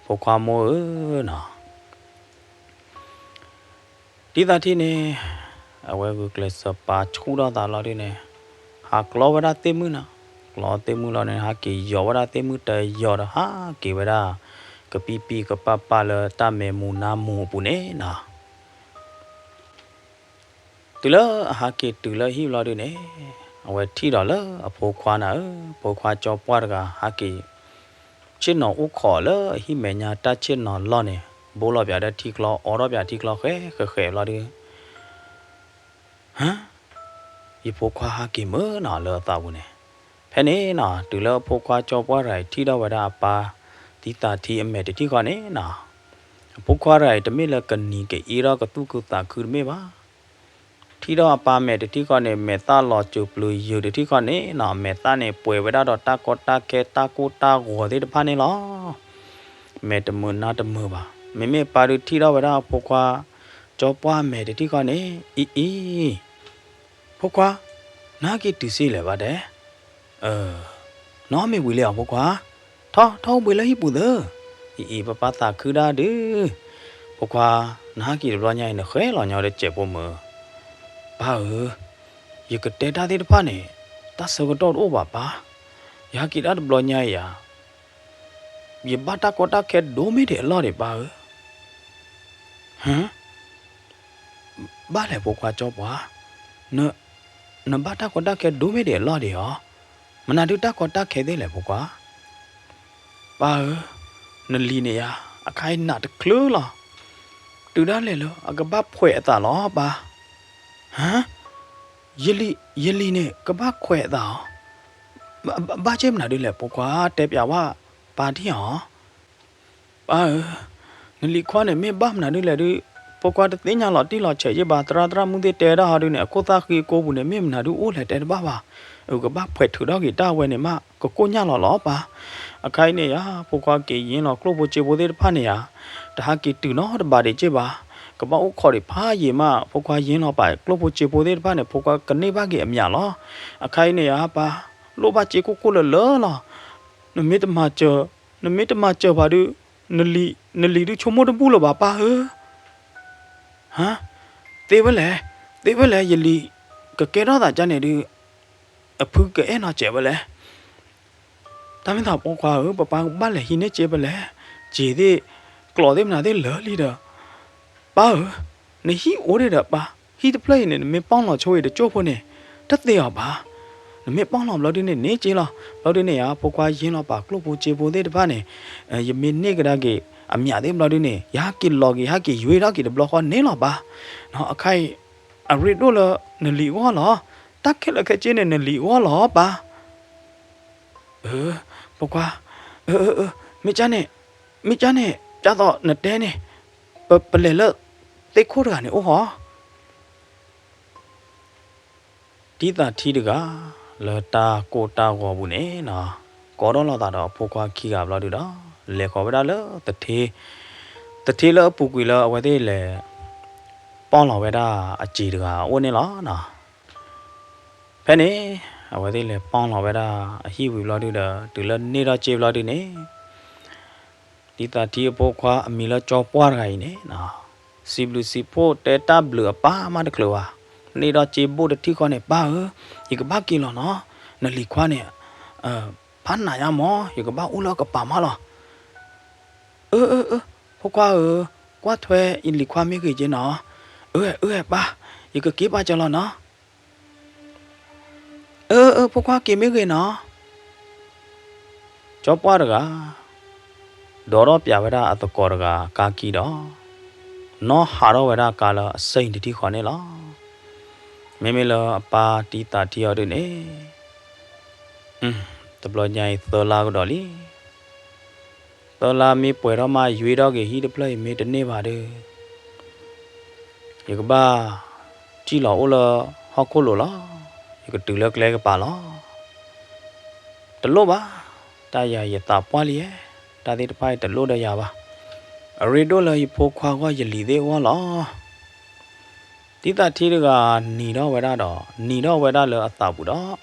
ဖိခွါမိၢ်ဧၢနီၤ. တံသးထံန့ၣ် အဝဲဂုာ်ကျဲးစၢးပာ်ဆူၣ်ထီၣ်သးလီၤဒုန့ၣ်, ဟးကျီဝဲဒၣ်သ့ၣ်မုၣ်နီၤ, ကျီသ့ၣ်မုၣ်လီၤန့ၣ် ဟးက့ၤယီၤဝဲဒၣ်သ့ၣ်မုၣ်တယီၤဒီး ဟးက့ၤဝဲဒၣ် ကပံပံကပၢ်ပၢ်လၢတၢ်မဲာ်မူၤနါမူၤအပူၤန့ၣ်နီၤ. တုၤလၢအဟးက့ၤတုၤလၢဟံၣ်ဘျီဒုန့ၣ်, အဝဲထံၣ်ဒီးလၢအဖိခွါနၤဧၢ, ဖိခွါကၠီပှၢ်တဂၤ ဟးက့ၤ ဆ့ၣ်နီၤအိၣ်ခိးလၢအဟံၣ်မဲာ်ညါတၢ်ဆ့ၣ်နီၤလီၢ်န့ၣ်, ဘိလီၤပၠးဒီးထံကျီ အိးထီၣ်ပၠးထံကျီဃဲးဃဲးဃဲးဘျီဒု, ဟါ, ယဖိခွါဟးက့ၤမုာ်နီၤလၢအသးပူၤန့ၣ်, ဖဲန့ၣ်နီၤ တုၤလၢအဖိခွါကၠီပှၢ်တဂၤအံၤထံၣ်ထီၣ်ဝဲဒၣ်အပၢ် တံသးထံအမဲာ်တထံၣ်ဃီန့ၣ်နီၤ, အဖိခွါတဂၤအံၤ တမ့ၢ်လၢကနံၤကအ့ထီၣ်ကသူၣ်ခုသးခုတမ့ၢ်ဘၣ်. ထံၣ်ထီၣ်အပၢ်မဲာ်တထံၣ်ဃီန့ၣ် မဲာ်သၣ်လီၤစၢၤပျၢၤယုာ်တထံၣ်ဃီန့ၣ်နီၤ, အမဲာ်သၣ်န့ၣ် ပှဲၤဝဲဒၣ်ဒီးတၢ်ကီတၢ်ခဲတၢ်ကိၢ်တၢ်ဂီၤသ့ၣ်တဖၣ်န့ၣ်လီၤ. မဲာ်တမုာ်နါတမုာ်ဘၣ်. မ့မ့ၢ်ပၢ်ဒုးထံၣ်ထီၣ်ဝဲဒၣ်အဖိခွါ ကၠီပှၢ်မဲာ်တထံၣ်ဃီန့ၣ် အံၤအံၤ ဖိခွါ, နဟဲက့ၤတုၤစ့လဲၣ်ဘၣ်တဲ, နီၢ်မ့ၢ်ဝံၤလံဧါဖိခွါ, ထီၣ်ထီၣ်အိၣ်ဘှံးလၢဟံၣ်ပူၤသၢ, အံၤအံၤ ပၢ်ပၢ်သးခုဒၣ်ဒုး, ဖိခွါ, နဟဲက့ၤတဘျီညါအံၤ နဃဲလီၤညီဒီးစဲးဖိမုၢ်, ပၢ်ဧၢ, ယကတဲတၢ်သ့ၣ်တဖၣ်န့ၣ် တၢ်ဆၢကတီၢ်တအိၣ်ဘၣ်ပၢ်, ယဟဲက့ၤတၢ်တဘျီညါအံၤဧါ ယဘၣ်တၢ်ကီတၢ်ခဲဒိၣ်မ့ၢ်ဒံးအလီၢ်ဒံးပၢ်ဧၢ, ဟၢ, ဘၣ်လဲၣ်ဖိခွါကၠီပှၢ်, နဘၣ်တၢ်ကီတၢ်ခဲဒိၣ်မ့ၢ်ဒံးအလီၢ်ဒံးဧါ, မနုၤဒုးတၢ်ကီတၢ်ခဲသ့ၣ်လဲၣ်ဖိခွါ, ပၢ်ဧၢ, နလံၤန့ၣ်ယၤ အခါအံၤနးတချုးလီၤ, တုၤဒၣ်လဲာ်လၢအကဘၣ်ခွဲးအသးလီၤပၢ်, ဟၢ, ယလံၤ, ယလံၤန့ၣ် ကဘၣ်ခွဲးအသးဧါ, ဘၣ်က့ၢ်မနုၤဒုးလဲၣ်ဖိခွါ, တဲပၠးဝဲပၢ်ထံၣ်ဧါ ပၢ်ဧၢ, နလံၤခွါန့ၣ်မ့ၢ်ဘၣ်မနုၤဒုးလဲၣ်ဒုး, ဖိခွါတသ့ၣ်ညါလီၤတံၢ်လီၤဆဲးယ့ၢ်ဘၣ်, သရၣ်သရၣ်မုၣ်သ့ၣ်တဲဒၣ်ဟီဒုးန့ၣ် အခိၣ်သၣ်ဃံအကိပူၤန့ၣ် မ့ၢ်မနုၤဒုးအိၣ်လဲၣ်တဲတဘၣ်ဘၣ်, အကဘၣ်ဖှဲးထုးထီၣ်က့ၤတၢ်ဝဲန့ၣ်မး ကကိၢ်ညၣ်လီၤလီၤပၢ်, အခါအံၤန့ၣ်ယၤ ဖိခွါက့ၤယ့ၢ်လီၤကျိၣ်ဖိစ့ဖိသ့ၣ်တဖၣ်န့ၣ်ယၤ, တဟးက့ၤတုၤနီတဘးဒံးက့ၢ်ဘၣ်, ကဘၣ်အိၣ်ခိးဒံးဖးယံာ်မး, ဖိခွါယ့ၢ်လီၤပာ်ကျိၣ်ဖိစ့ဖိသ့ၣ်တဖၣ်န့ၣ် ဖိခွါကန့ၢ်ဘၣ်က့ၤအမျးလီၤ, အခါအံၤန့ၣ်ယၤပၢ်, လိၣ်ဘၣ်စ့ကိၢ်ကိၢ်လၢလၢလီၤ နမ့ၢ်တမၤစၢၤ, နမ့ၢ်တမၤစၢၤပှၤဒုး, နလံၤ, နလံၤဒုးဆိကမိၣ်တဘူၣ်လၢၤဘၣ်ပၢ်ဧၢ, ဟါ, သ့ဝဲလဲၣ်, သ့ဝဲလဲၣ် ယလံၤကကဲထီၣ်သးကါန့ၣ်ဒုး, အဖုကအဲၣ်နီၤစဲးဝဲလဲၣ် တၢ်မ့ၢ်သးဖိခွါဧၢ, ပပၢ်ဘၣ်လဲၤဟံးန့ၢ်စ့ပလဲၣ်, စ့သ့ၣ်, ကျိးသ့ၣ်မနုၤသ့ၣ်လၢာ်လံဒီး, ပၢ်ဧၢ, နဟံၣ်အိၣ်ဒံးဒီးပၢ်, ဟံၣ်တဖျၢၣ်အံၤန့ၣ် နမ့ၢ်ပီၢ်လီၤဆိအံၤတကၠိၢ်ဖိန့ၣ်, တသ့အီၤဘၣ်, နမ့ၢ်ပီၢ်လီၤဘျီဒုန့ၣ်န့ၢ်စ့လီၤ, ဘျီဒုန့ၣ်ယၤ ဖိခွါယ့ၢ်လီၤပာ်ကျိၣ်ဖိစ့ဖိသ့ၣ်တဖၣ်န့ၣ်, ယမ့ၢ်န့ၢ်ကဒါက့ၤအမျးသ့ၣ်ဘျီဒုန့ၣ် ယဟဲက့ၤလီၤက့ၤ ဟဲက့ၤယွ့ထီၣ်က့ၤတဘျီဃီန့ၣ်လီၤပၢ်, အခါအံၤ အရ့ဒိၣ်လၢနလံၤအဂီၢ်လီၤ, တၢ်ခဲလၢာ်ခဲဆ့န့ၣ် နလံၤအဂီၢ်လီၤပၢ်, အၢ, ဖိခွါ, အၢ, မ့ၢ်ကါန့ၣ်, မ့ၢ်ကါန့ၣ် ကၢ်သိးနတဲန့ၣ်, ပလဲၤလၢသ့ၣ်ခိၣ်တဂၤန့ၣ်အိၣ်ဟီ တံသးထံတဂၤ လၢတၢ်ကိၢ်တၢ်ဂီၤပူၤန့ၣ်နီၤ, ကိးထီၣ်လိာ်သးဒီးအဖိခွါခံဂၤဘျီဒုဒီး လဲၤဃီၤဝဲဒၣ်လၢသထ့, သထ့လၢအပူၤကွံာ်လၢအဝဲသ့ၣ်လဲၤပီၢ်လီၤဝဲဒၣ်အစ့တဂၤအအိၣ်န့ၣ်လီၤ. ဖဲန့ၣ် အဝဲသ့ၣ်လဲၤပီၢ်လီၤဝဲဒၣ်အဟံၣ်ဝံၤဘျီဒုဒီး တုၤလၢန့ၢ်ထီၣ်စ့ဘျီဒုန့ၣ် တံသးထံအဖိခွါအမံၤလၢကၠီပှၢ်တဂၤအံၤန့ၣ် စံးဘျုးစံးဖှိၣ်တဲတၢ်ဘျုးအပၢ်မးတချုးဘၣ်. န့ၢ်ထီၣ်စ့ဘိၣ်တထံၣ်ဃီန့ၣ် ပၢ်ဧၢ, ယကဘၣ်က့ၤလီၤနီၤ, နလံၤခွါန့ၣ် ဖးနးညါမး, ယကဘၣ်အိၣ်လၢကပၤမးလီၤ. အၢ အၢ အၢ ဖိခွါဧၢ, ကွၢ်ထွဲယလံၤခွါမ့ၢ်ဂ့ၤက့နီၤ. အၢ အၢ ပၢ်, ယကက့ၤပာ်စၢၤလီၤနီၤ. အၢ အၢ ဖိခွါက့ၤမ့ၢ်ဂ့ၤနီၤ. ကၠီပှၢ်တဂၤ ဒိးထီၣ်ပျးဝဲဒၣ်အသကိးတဂၤကါကံဒီး နီၣ်ဟးထီၣ်ဝဲဒၣ်ကါလၢအစ့တထံၣ်ဃီန့ၣ်လီၤ. မ့မ့ၢ်လၢအပၢ်တံသးထံအီၤဒုန့ၣ် တဘျီညါအံၤသၢလါကဒီးလံ. သၢလါမ့ၢ်ပှဲၤထီၣ်မး ယွ့ထီၣ်က့ၤဟံၣ်တဖျၢၣ်အံၤမ့ၢ်တန့ၢ်ဘၣ်ဒီး ယကဘၣ်စံၣ်လီၤအိၣ်လၢဟီၣ်ခိၣ်လိၤလီၤ. ယကတုၤလၢကျဲကပၤလီၤ. တလိၣ်ဘၣ်, တၢ်ယၤယသးပှၢ်လံဧါ, တၢ်သ့ၣ်တဖၣ်အံၤတလိၣ်ဒီးယၤဘၣ်. အရ့ဒိၣ်လၢယဖိခွါဂီၢ်ယလံၤသ့ၣ်အဂီၢ်လီၤ. တံသးထံတဂၤနံၤထီၣ်ဝဲဒၣ်ဒီး နံၤထီၣ်ဝဲဒၣ်လၢအသးပူၤဒီး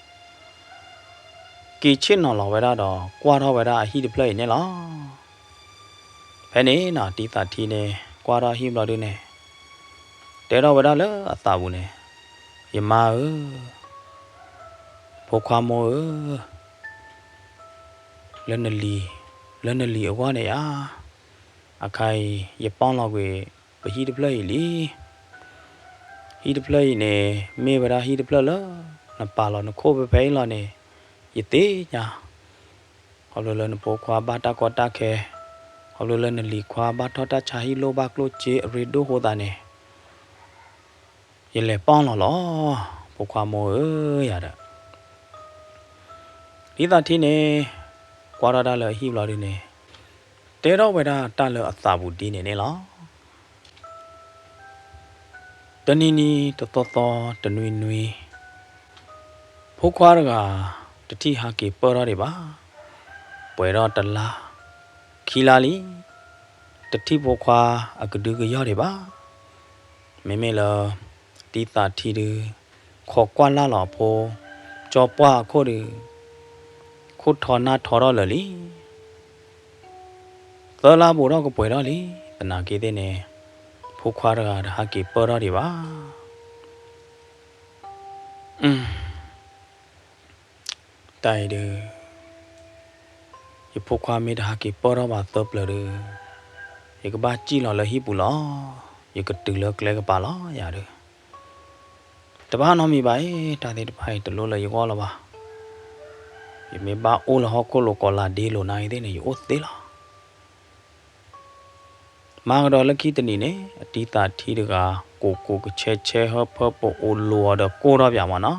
က့ၤဆ့ၣ်နီၤလီၤဝဲဒၣ်ဒီး ကွၢ်ထီၣ်ဝဲဒၣ်အဟံၣ်တဖျၢၣ်အံၤန့ၣ်လီၤ. ဖဲန့ၣ်နီၤ တံသးထံန့ၣ် ကွၢ်ထီၣ်ဟံၣ်ဘျီဒုန့ၣ် တဲထီၣ်ဝဲဒၣ်လၢအသးပူၤန့ၣ်, ယမါဧၢ, ဖိခွါမိၢ်ဧၢ, လၢနလံၤ, လၢနလံၤအဂီၢ်န့ၣ်ဧါ, အခါအံၤ ယပီၢ်လီၤကွံာ်ပဟံၣ်တဖျၢၣ်အံၤလံ. ဟံၣ်တဖျၢၣ်အံၤန့ၣ် မ့ၢ်ဝဲဒၣ်ဟံၣ်တဖျၢၣ်လၢ နပာ်လီၤနခိၣ်ဖဲဖဲအံၤလီၤန့ၣ် ယသ့ၣ်ညါ ခီဖျိလၢနဖိခွါဘၣ်တၢ်ကီတၢ်ခဲ, ခီဖျိလၢနလံၤခွါဘၣ်ထီၣ်တၢ်ဆါဟံၣ်လိၣ်ဘၣ်ကျိၣ်စ့အရ့ဒိၣ်အဃိသတးန့ၣ်, ယလဲၤပီၢ်လီၤလီၤ, ဖိခွါမိၢ်ဧၢ, ယၤဒီး တံသးထံန့ၣ် ကွၢ်ထီၣ်တၢ်လၢအဟံၣ်ဘျီဒုန့ၣ် တဲထီၣ်ဝဲဒၣ်တၢ်လၢအသးပူၤဒ်န့ၣ်န့ၣ်လီၤ. တနံၤနံၤတသီသီတနွံနွံ, ဖိခွါတဂၤ တထံၣ်ဟးက့ၤပၢၢ်ထီၣ်ဒံးဘၣ်. ပှဲၤထီၣ်တလါ, ခံလါလံ, တထံၣ်ဖိခွါအကဒုကယီၢ်ဒံးဘၣ်. မ့မ့ၢ်လၢ တံသးထံဒု ခိးကွၢ်လၢ်လီၤအဖိ ကၠီပှၢ်အခိၣ်ဒီး ခိၣ်ထီနၢ်ထီထီၣ်လၢာ်လံ. သၢလါဘူးထီၣ်ကပှဲၤထီၣ်လံ, သနာ်က့သ့ၣ်န့ၣ် ဖိခွါတဂၤတဟးက့ၤပၢၢ်ထီၣ်ဒံးဘၣ်. တၢ်အံၤဒု ယဖိခွါမ့ၢ်တဟးက့ၤပၢၢ်ထီၣ်ဘၣ်သၢပျၢၤဒီး ယကဘၣ်စံၣ်လီၤလၢဟံၣ်ပူၤလီၤ. ယကတုၤလၢကျဲကပၤလီၤယၤဒီး တဘၣ်နီတမံၤဘၣ်အံၤ, တၢ်သ့ၣ်တဖၣ်အံၤတလိၣ်လၢယဂီၢ်လၢၤဘၣ်. ယမ့ၢ်ဘၣ်အိၣ်လၢဟီၣ်ခိၣ်လိၤကီးလါဒ့လိၤနၤအံၤသ့ၣ်န့ၣ် ယအိၣ်သ့လီၤ. မၤကဒီးလၢခံတနံၤန့ၣ် အတံသးထံတဂၤ ကိးကိးကဆဲဆဲဟၢဖၢပအိၣ်လိၤအီၤဒီး ကိၢ်ထီၣ်ပၠးမးနီ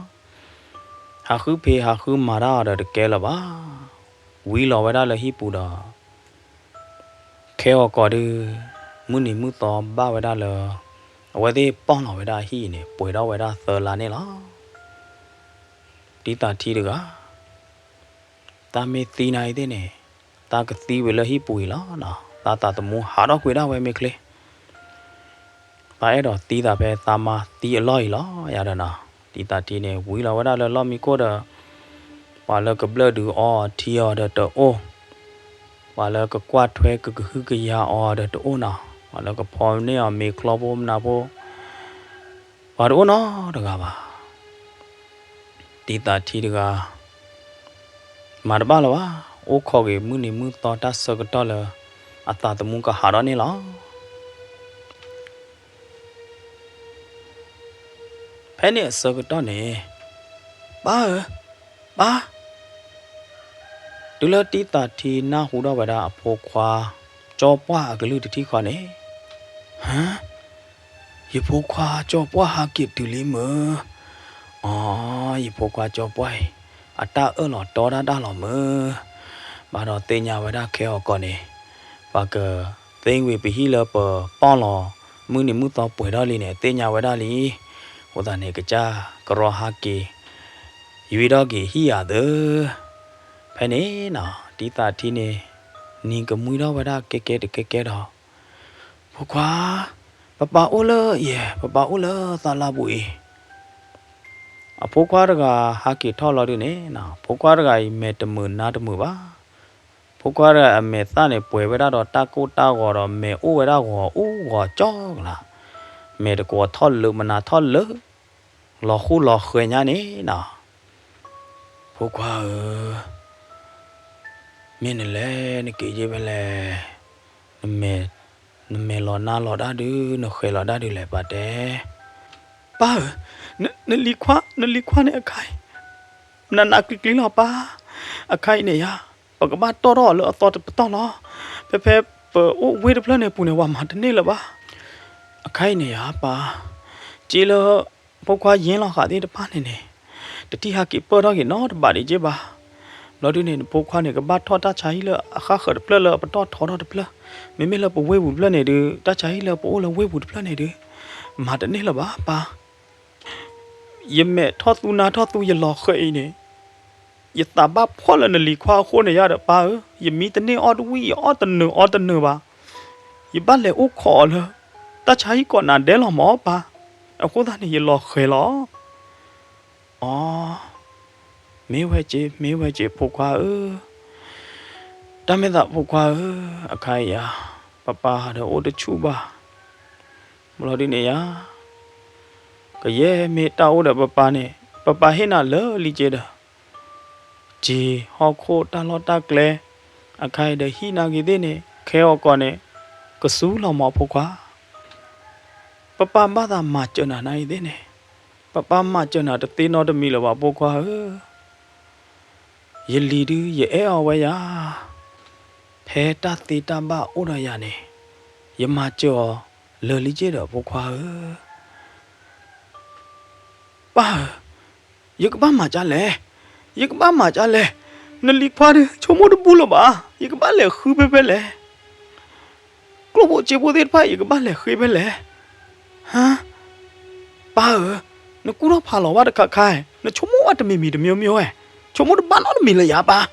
ၤ, ဟးဃုဖံးဟးဃုမၤတၢ်အီၤဒီးတကဲလၢၤဘၣ်. ဝံလီၤဝဲဒၣ်လၢဟံၣ်ပူၤဒီး ခဲအီၤကီးဒု မုၢ်နံၤမုၢ်သီဘၣ်ဝဲဒၣ်လၢ အဝဲသ့ၣ်ပီၢ်လီၤဝဲဒၣ်အဟံၣ်အံၤန့ၣ် ပှဲၤထီၣ်ဝဲဒၣ်သၢလါန့ၣ်လီၤ. တံသးထံတဂၤ တၢ်မ့ၢ်သံနၤအံၤသ့ၣ်န့ၣ် တၢ်ကသံဝံၤလၢဟံၣ်ပူၤအံၤလီၤ. သးသးသမူဟးထီၣ်ကွံာ်ဒၣ်ဝဲမ့ၢ်ချ့ သးအဲၣ်ဒိးသံသးဖဲသးမါသံအလီၢ်အံၤလီၤ. ယၤဒီးနီၤ တံသးထံန့ၣ် ဝံလီၤဝဲဒၣ်လၢလီၢ်မံခိၣ်ဒီး ပှၤလၢကဘျၢၣ်ဒုးအီအီၤထံအီၤဒီးတအိၣ်, ပှၤလၢကကွၢ်ထွဲကကဟုကယာ်အီၤဒီးတအိၣ်နီၤ, ပှၤလၢကဖီန့ၢ်အီၤမ့ၤချီဖိမနၤဖိ ပှၤတအိၣ်နီတဂၤဘၣ်. တံသးထံတဂၤ မၤတဘၣ်လၢၤဘၣ်, အိၣ်ခိးက့ၤမုၢ်နံၤမုၢ်သီတၢ်ဆၢကတီၢ်လၢ အသးသမူကဟးထီၣ်န့ၣ်လီၤ. ဖဲန့ၣ်အဆၢကတီၢ်န့ၣ် ပၢ်ဧၢ, ပၢ်, တုၤလၢတံသးထံနၢ်ဟူထီၣ်ဝဲဒၣ်အဖိခွါ ကၠီပှၢ်အကလုၢ်တထံၣ်ဃီန့ၣ်, ဟါ, ယဖိခွါကၠီပှၢ်ဟးက့ၤတုၤလံမၢ်, အီ, ယဖိခွါကၠီပှၢ်အံၤ အတၢ်အၢၣ်လီၤတီတၢ်တၢ်လီၤမၢ်, ဘၣ်ဒီးသ့ၣ်ညါဝဲဒၣ်ခဲအီၤကီးန့ၣ်, ပှၤကသ့ဝံၤပဟံၣ်လၢပပီၢ်လီၤ မုၢ်နံၤမုၢ်သီပှဲၤထီၣ်လံန့ၣ် သ့ၣ်ညါဝဲဒၣ်လံ, အဃိသတးန့ၣ် ကစၢ်ကရီဟးက့ၤ ယွံထီၣ်က့ၤဟံၣ်ယၤသၢ, ဖဲန့ၣ်နီၤ တံသးထံန့ၣ် နံၤကမှံထီၣ်ဝဲဒၣ်ကဲကဲတကဲကဲဒီး, ဖိခွါ, ပပၢ်အိၣ်လၢယဲ, ပပၢ်အိၣ်လၢသးလါပူၤအံၤ. အဖိခွါတဂၤဟးက့ၤထီၣ်လီၤဒုန့ၣ်, ဖိခွါတဂၤအံၤမဲာ်တမုာ်နါတမုာ်ဘၣ်. ဖိခွါတဂၤအမဲာ်သၣ်န့ၣ် ပှဲၤဝဲဒၣ်ဒီးတၢ်ကိၢ်တၢ်ဂီၤဒီး မဲာ်အိၣ်ဝဲဒၣ်ဂီၤအူဂီၤကၠီကလါ, မဲာ်တကွီၤထီၣ်လၢမနၤထီၣ်လၢ လီၤဃူလီၤဃဲၤညါန့ၣ်နီၤ. ဖိခွါဧၢ, မ့ၢ်နလဲၤနက့ၤယ့ၢ်ဖဲလဲၣ်, နမဲာ်လီၤနါလီၤတၢ်ဒုး နဃဲၤလီၤတၢ်ဒုးလဲၣ်ပၢ်တဲ. ပၢ်ဧၢ, နလံၤခွါ, နလံၤခွါန့ၣ်အခါအံၤ နးနးကျံၤကျံၤလီၤပၢ်. အခါအံၤန့ၣ်ယၤ, ပကဘၣ်တီၣ်ထီၣ်အီၤလၢအသီတပတီၢ်လီၤ. ဖဲဖဲပအိၣ်ဝ့ၢ်တဖျၢၣ်န့ၣ်ပူၤန့ၣ် ပှၤမၤတန့ၢ်လၢၤဘၣ်. အခါအံၤန့ၣ်ယၤပၢ်, စ့လၢ ဖိခွါယ့ၢ်လီၤဃာ်သ့ၣ်တဖၣ်န့ၣ်န့ၣ်, တထံၣ်ဟးက့ၤပၢၢ်ထီၣ်က့ၤနီတဘးဒံးက့ဘၣ်. ဘျီဒုန့ၣ် နဖိခွါန့ၣ် ကဘၣ်ထီၣ်တၢ်ဆါဟံၣ်လၢအဃၣ်ဃၢၤတဖျၢၣ်လၢအပတီၢ်ထီထီၣ်တဖျၢၣ်, မ့မ့ၢ်လၢပဝ့ၢ်ပူၤတဖျၢၣ်န့ၣ်ဒုး တၢ်ဆါဟံၣ်လၢပအိၣ်လၢဝ့ၢ်ပူၤတဖျၢၣ်န့ၣ်ဒုး မၤတန့ၢ်လၢၤဘၣ်ပၢ်. ယမဲာ်ထီၣ်သူနါထီၣ်သူယလီၤဃဲၤအံၤန့ၣ်, ယသးဘၣ်ဖှီၣ်လၢနလံၤခွါအဃိန့ၣ်ယါဒီးပၢ်ဧၢ, ယမံတန့ၢ်အီၣ်တဝံၣ် ယအီၣ်တနုာ်အီတနုာ်ဘၣ်. ယဘၣ်လဲၤအိၣ်ခိးအီၤလၢ တၢ်ဆါဟံၣ်ကိးနၤဒဲးလီၤမၢ်ပၢ်, အဃိသတးန့ၣ်ယလီၤဃဲၤလီၤ. အီ, မ့ၢ်ဝဲက့ၤ မ့ၢ်ဝဲက့ၤဖိခွါဧၢ, တၢ်မ့ၢ်သးဖိခွါဧၢ, အခါအံၤဧါ, ပပၢ်ဒီးအိၣ်တဆူၣ်ဘၣ်. ဘျီဒုန့ၣ်ယါ, ကယဲၢ်မ့ၢ်တၢ်အိၣ်ဒီးပပၢ်န့ၣ် ပပၢ်ဟ့ၣ်နၤလၢာ်လံက့ဒီး, က့ၤဟီၣ်ခိၣ်တၢ်လီၢ်တၢ်ကျဲ, အခါအံၤဒီးဟံၣ်နာ်က့ၤသ့ၣ်န့ၣ် ခဲအီၤကီးန့ၣ် ကစူလီၤမၢ်ဖိခွါ. ပပၢ်ဘၣ်သးမၤစၢၤနၤနၤအံၤသ့ၣ်န့ၣ်, ပပၢ်မၤစၢၤနၤတသ့နီတမံၤလၢၤဘၣ်ဖိခွါဧၢ. ယလံၤဒုးယအဲၣ်အီၤဝဲယၤ, ဖဲတၢ်သ့တၢ်ဘၣ်အိၣ်ဒီးယၤန့ၣ်, ယမၤစၢၤအီၤလၢာ်လံက့ဒီးဖိခွါဧၢ. ပၢ်ဧၢ, ယကဘၣ်မၤဒ်လဲၣ်, ယကဘၣ်မၤဒ်လဲၣ်, နလံၤခွါဒုး ဆိကမိၣ်တဘူၣ်လၢၤဘၣ်, ယကဘၣ်လဲၤဃုဖဲဖဲလဲၣ်. ကျိၣ်ဖိစ့ဖိသ့ၣ်တဖၣ် ယကဘၣ်လဲၤဃ့ဖဲလဲၣ်. ဟါ, ပၢ်ဧၢ, နကူၣ်ထီၣ်ဖးလီၤဘၣ်တခါခါ, နဆိကမိၣ်ဘၣ်တမံၤမံၤတမံၤမံၤဝဲ, ဆိကမိၣ်တဘၣ်နီတမံၤလၢၤယၤပၢ်.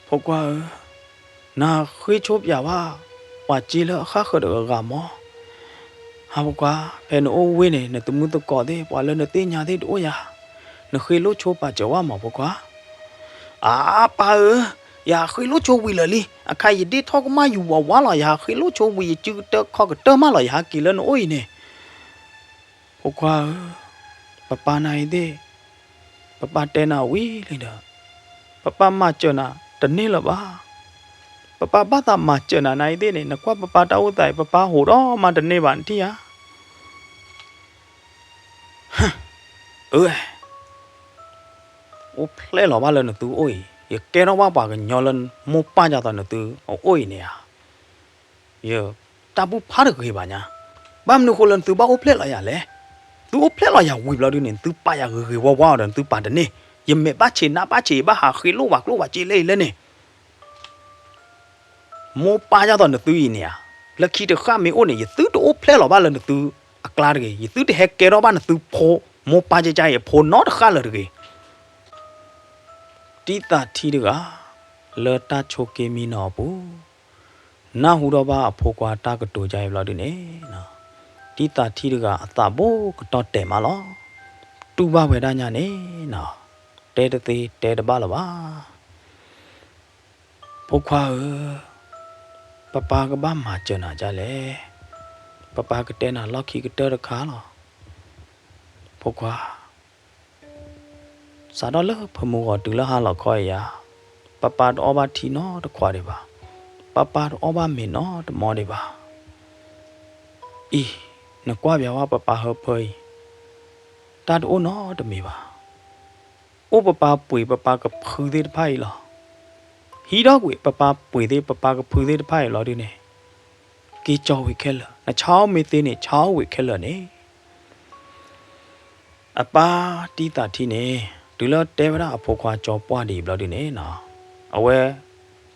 ဖိခွါဧၢ, နဃ့ဆိပၠးဘၣ် ပှၤစ့လၢအဃၣ်ဃၢၤတဂၤဂၤမၢ်. ဟါဖိခွါ, ဖဲနအိၣ်ဝ့ၢ်န့ၣ် နသမုသကိးသ့ၣ် ပှၤလၢနသ့ၣ်ညါသ့ၣ်တအိၣ်ယၤ, နဃ့လိၣ်ဆိပာ်စၢၤဝဲမၢ်ဖိခွါ. အါ, ပၢ်ဧၢ, ယဃ့လိၣ်ဆိဝံၤလၢာ်လံ, အခါယဒ့ထီၣ်ကမၣ်ယူၤဝးဝးလီၤ, ယဟးဃ့လိၣ်ဆိဝံၤ ယစုကတၢၢ်ခီၣ်ကတၢၢ်မးလီၤ, ယဟးက့ၤလၢနအိၣ်အံၤန့ၣ်. ဖိခွါဧၢ, ပပၢ်နၤအံၤသ့ၣ်, ပပၢ်တဲနၤဝံၤလံဒီး, ပပၢ်မၤစၢၤနၤတန့ၢ်လၢၤဘၣ်. ပပၢ်ဘၣ်သးမၤစၢၤနၤနၤအံၤသ့ၣ်န့ၣ်, နကွၢ်ပပၢ်တၢ်အိၣ်သးအံၤ ပပၢ်ဟူးဒီးမၤတန့ၢ်ဘၣ်နထံၣ်ဧါ. အၢ, အိၣ်ဖျဲၣ်လီၤဘၣ်လၢနသုအိၣ်အံၤ, ယကဲထီၣ်ဘၣ်ပှၤကညီလၢမိၢ်ပၢ်ဒ်သိးနသုအအိၣ်အံၤန့ၣ်ဧါ. ယတၢ်ဘူၣ်ဖးတဂ့ၤဘၣ်ညါ, ဘၣ်မနုၤဃိလၢနသုဘၣ်အိၣ်ဖျဲၣ်လီၤယၤလဲၣ်. သုအိၣ်ဖျဲၣ်လီၤယၤဝံၤဘျီဒုန့ၣ် နသုပာ်ယၤဂ့ၤဂ့ၤဝါဝါဒီး နသုပာ်တန့ၢ်, ယမဲာ်ဘၣ်ဆံးနါဘၣ်ဆံး ယဘၣ်ဟးဃ့လိၣ်ဝဲကျိၣ်ဝဲစ့လၢအံၤလၢန့ၣ် မိၢ်ပၢ်ဒ်သိးနသုအံၤန့ၣ်ဧါ, လၢခံတဃၣ်မ့ၢ်အိၣ်န့ၣ် ယသုတအိၣ်ဖျဲၣ်လီၤဘၣ်လၢနသုအကျါတဂ့ၤ, ယသုတဟဲကဲထီၣ်ဘၣ်နသုဖိ, မိၢ်ပၢ်ကကါအံၤအဖိနီတဃၣ်လၢၤတဂ့ၤ. တံသးထံတဂၤ လၢတၢ်ဆိးက့မံနီၤအပူၤ, နၢ်ဟူထီၣ်ဘၣ်အဖိခွါတၢ်ကတိၤကါအံၤဘျီဒုန့ၣ်, တံသးထံတဂၤအသးဘိကတီၢ်တဲာ်မးလီၤ. တူၢ်ဘၣ်ဝဲဒၣ်ညါန့ၣ်နီၤ, တဲတသ့တဲတဘၣ်လၢၤဘၣ်. ဖိခွါဧၢ, ပပၢ်ကဘၣ်မၤစၢၤနၤဒ်လဲၣ်. ပပၢ်ကတဲနၤလီၢ်ခံကတၢၢ်တခါလီၤ. ဖိခွါ, စးထီၣ်လၢဖၢမုၢ်ဂီၤတုၤလၢဟါလီၤခီအံၤဧါ, ပပၢ်တအီၣ်ဘၣ်ထံနီတခွးဒံးဘၣ်. ပပၢ်တအီၣ်ဘၣ်မ့ၤနီတမီဒံးဘၣ်. အံၤ, နကွၢ်ပၠးဝဲပပၢ်ဟၢဖၢအံၤ, တၢ်တအိၣ်နီတမံၤဘၣ်. အိၣ်ပပၢ်ပှ့ၤပပၢ်ကဖုသ့ၣ်တဖၣ်အံၤလီၤ. ဟံးထီၣ်ကွံာ်ပပၢ်ပှ့ၤသ့ၣ်ပပၢ်ကဖုသ့ၣ်တဖၣ်အံၤလီၤဒုန့ၣ်, က့ၤကၠီဝံၤခဲလၢာ်, နဆါအီၣ်မ့ၢ်သ့န့ၣ် ဆါအီၣ်ဝံၤခဲလၢာ်န့ၣ်. အပၢ်တံသးထံန့ၣ် တုၤလၢတဲဝဲဒၣ်အဖိခွါကၠီပှၢ်ဒံးဘျီဒုန့ၣ်နီၤ, အဝဲ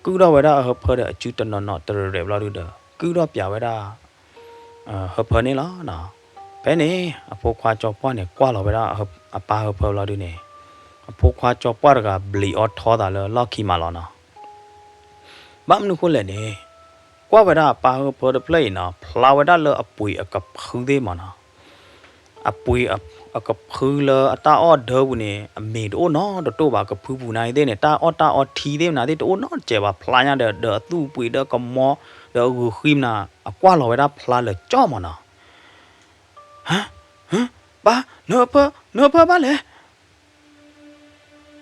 ကုၣ်ထီၣ်ဝဲဒၣ်အဟၢဖၢဒီးအစုတနီၤနီၤတရဲၣ်ရဲၣ်ဘျီဒုဒီး ကုၣ်ထီၣ်ပၠးဝဲဒၣ် ဟၢဖၢန့ၣ်လီၤ. ဖဲန့ၣ် အဖိခွါကၠီပှၢ်န့ၣ် ကွၢ်လီၤဝဲဒၣ်အပၢ်ဟၢဖၢဘျီဒုန့ၣ်, အဖိခွါကၠီပှၢ်တဂၤ ဘျံးအီထီသးလၢလီၢ်ခံမးလီၤနီၤ. ဘၣ်မနုၤဃိလဲၣ်န့ၣ်, ကွၢ်ဝဲဒၣ်အပၢ်ဟၢဖၢတဖျၢၣ်အံၤနီၤ ဖျါဝဲဒၣ်လၢအပှ့ၤအကဖုသ့ၣ်မးနီၤ. အပှ့ၤအကဖုလၢအတၢ်အီၣ်ဒၢပူၤန့ၣ် အမ့ၤတအိၣ်နီတတိၢ်ဘၣ်, ကဖုပူၤနၤအံၤသ့ၣ်န့ၣ် တၢ်အီၣ်တၢ်အီထံသ့ၣ်မနၤသ့ၣ် တအိၣ်နီတစဲးဘၣ်, ဖျါညါဒီး ဒီးအသူၣ်ပှ့ၤဒီးကမီ ဒီးအဂုာ်ဃံမနၤ, အကွၢ်လီၤဝဲဒၣ်ဖျါလၢာ်ကၠီမးနီၤ. ဟ, ဟ, ပၢ်, နဟၢဖၢ, နဟၢဖၢဘၣ်လဲၣ်.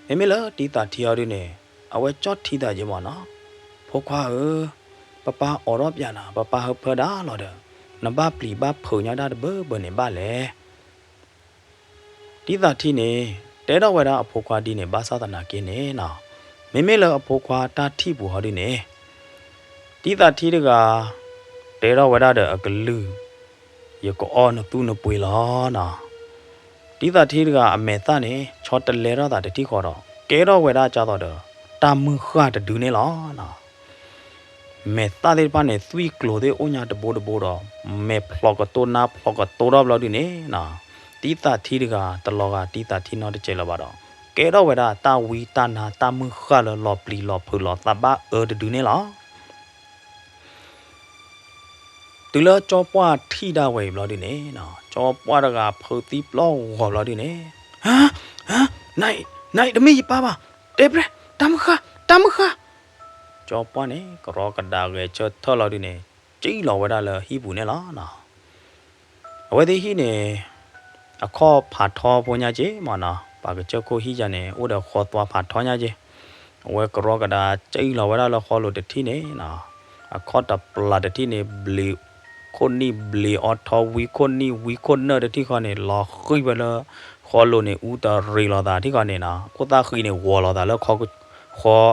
မ့မ့ၢ်လၢတံၤသးထံအီၤဒုန့ၣ် အဝဲကၠီထံသးက့မးနီၤ, ဖိခွါဧၢ, ပပၢ်အိးထီၣ်ပၠးနၤ, ပပၢ်ဟၢဖၢဒၣ်လီၤဒီး နဘၣ်ပျံၤဘၣ်ဖုးညါဒၣ်တဘၢဘၢန့ၣ်ဘၣ်လဲၣ်. တံၤသးထံန့ၣ် တဲထီၣ်ဝဲဒၣ်အဖိခွါဒ်န့ၣ် ဘၣ်ဆၣ်သနာ်က့န့ၣ်နီၤ, မ့မ့ၢ်လၢအဖိခွါတၢ်ထံၣ်ပူၤဟီဒုန့ၣ် တံၤသးထံတဂၤ တဲထီၣ်ဝဲဒၣ်ဒီးအကလုၢ်, ယကအီၣ်နသူၣ်နပှ့ၤလီၤနီၤ. တံၤသးထံတဂၤအမဲာ်သၣ်န့ၣ် ဆီတလဲထီၣ်သးတထံၣ်ဃီဒီး ကဲထီၣ်ဝဲဒၣ်ကၢ်သိးဒီး တၢ်မုၢ်ဃၢ်တဒုန့ၣ်လီၤနီၤ. မဲာ်သၣ်သ့ၣ်တဖၣ်န့ၣ် သွံၣ်ကျိၤသ့ၣ်အိၣ်ညါတဘိတဘိဒီး မဲာ်ဖျိးကတိၢ်နါဖျိးကတိၢ်ထီၣ်ဘျီဒုန့ၣ်နီၤ, တံၤသးထံတဂၤ တလီၤဂာ်တံၤသးထံနီတစဲးလၢၤဘၣ်ဒီး ကဲထီၣ်ဝဲဒၣ်တၢ်ဝံတၢ်နါတၢ်မုၢ်ဃၢ်လၢလီၤပျံၤလီၤဖုးလီၤသးဘၣ်အၢတဒုန့ၣ်လီၤ. တုၤလၢကၠီပှၢ်ထံၣ်ဒၣ်ဝဲအံၤဘျီဒုန့၁ၣ်, ကၠီပှၢ်တဂၤဖုးသံပျီၢ်ဂီၤဘျီဒုန့ၣ်, နအံၤတမ့ၢ်ယပၢ်ဘၣ်, တဲပြဲ, တၢ်မုၢ်ဃၢ်, တၢ်မုၢ်ဃၢ်. ကၠီပှၢ်န့ၣ် ကရီကဒးဂဲၤဆၢထၢၣ်လီၤဒုန့ၣ်, ကံၣ်လီၤဝဲဒၣ်လၢဟံၣ်ပူၤန့ၣ်လီၤနီၤ. အဝဲသ့ၣ်ဟံၣ်န့ၣ် အခီၣ်ဖးထီဖိညါက့မးနီၤ, ပှၤကစၢၢ်ခိၣ်ဟံၣ်ယါန့ၣ် အိၣ်ဒီးဃီသွါဖးထီညါက့, အဝဲကရီကဒးကံၣ်လီၤဝဲဒၣ်လၢဃီလိၤတထံၣ်န့ၣ်နီၤ, အခီၣ်တပျၢ်တထံၣ်န့ၣ် ဘျံးခိၣ်နံၣ်ဘျံးအီထီ ဝံခိၣ်နံၣ်ဝံခိၣ်နၢၣ်တထံၣ်ဃီန့ၣ် လီၤဃံၤဝဲလၢဃီလိၤန့ၣ် အူတရံးလိာ်သးထံၣ်ဃီန့ၣ်နီၤ, ခိၣ်သၣ်ဃံန့ၣ် ဂီၤလိာ်သးလၢ ဃီ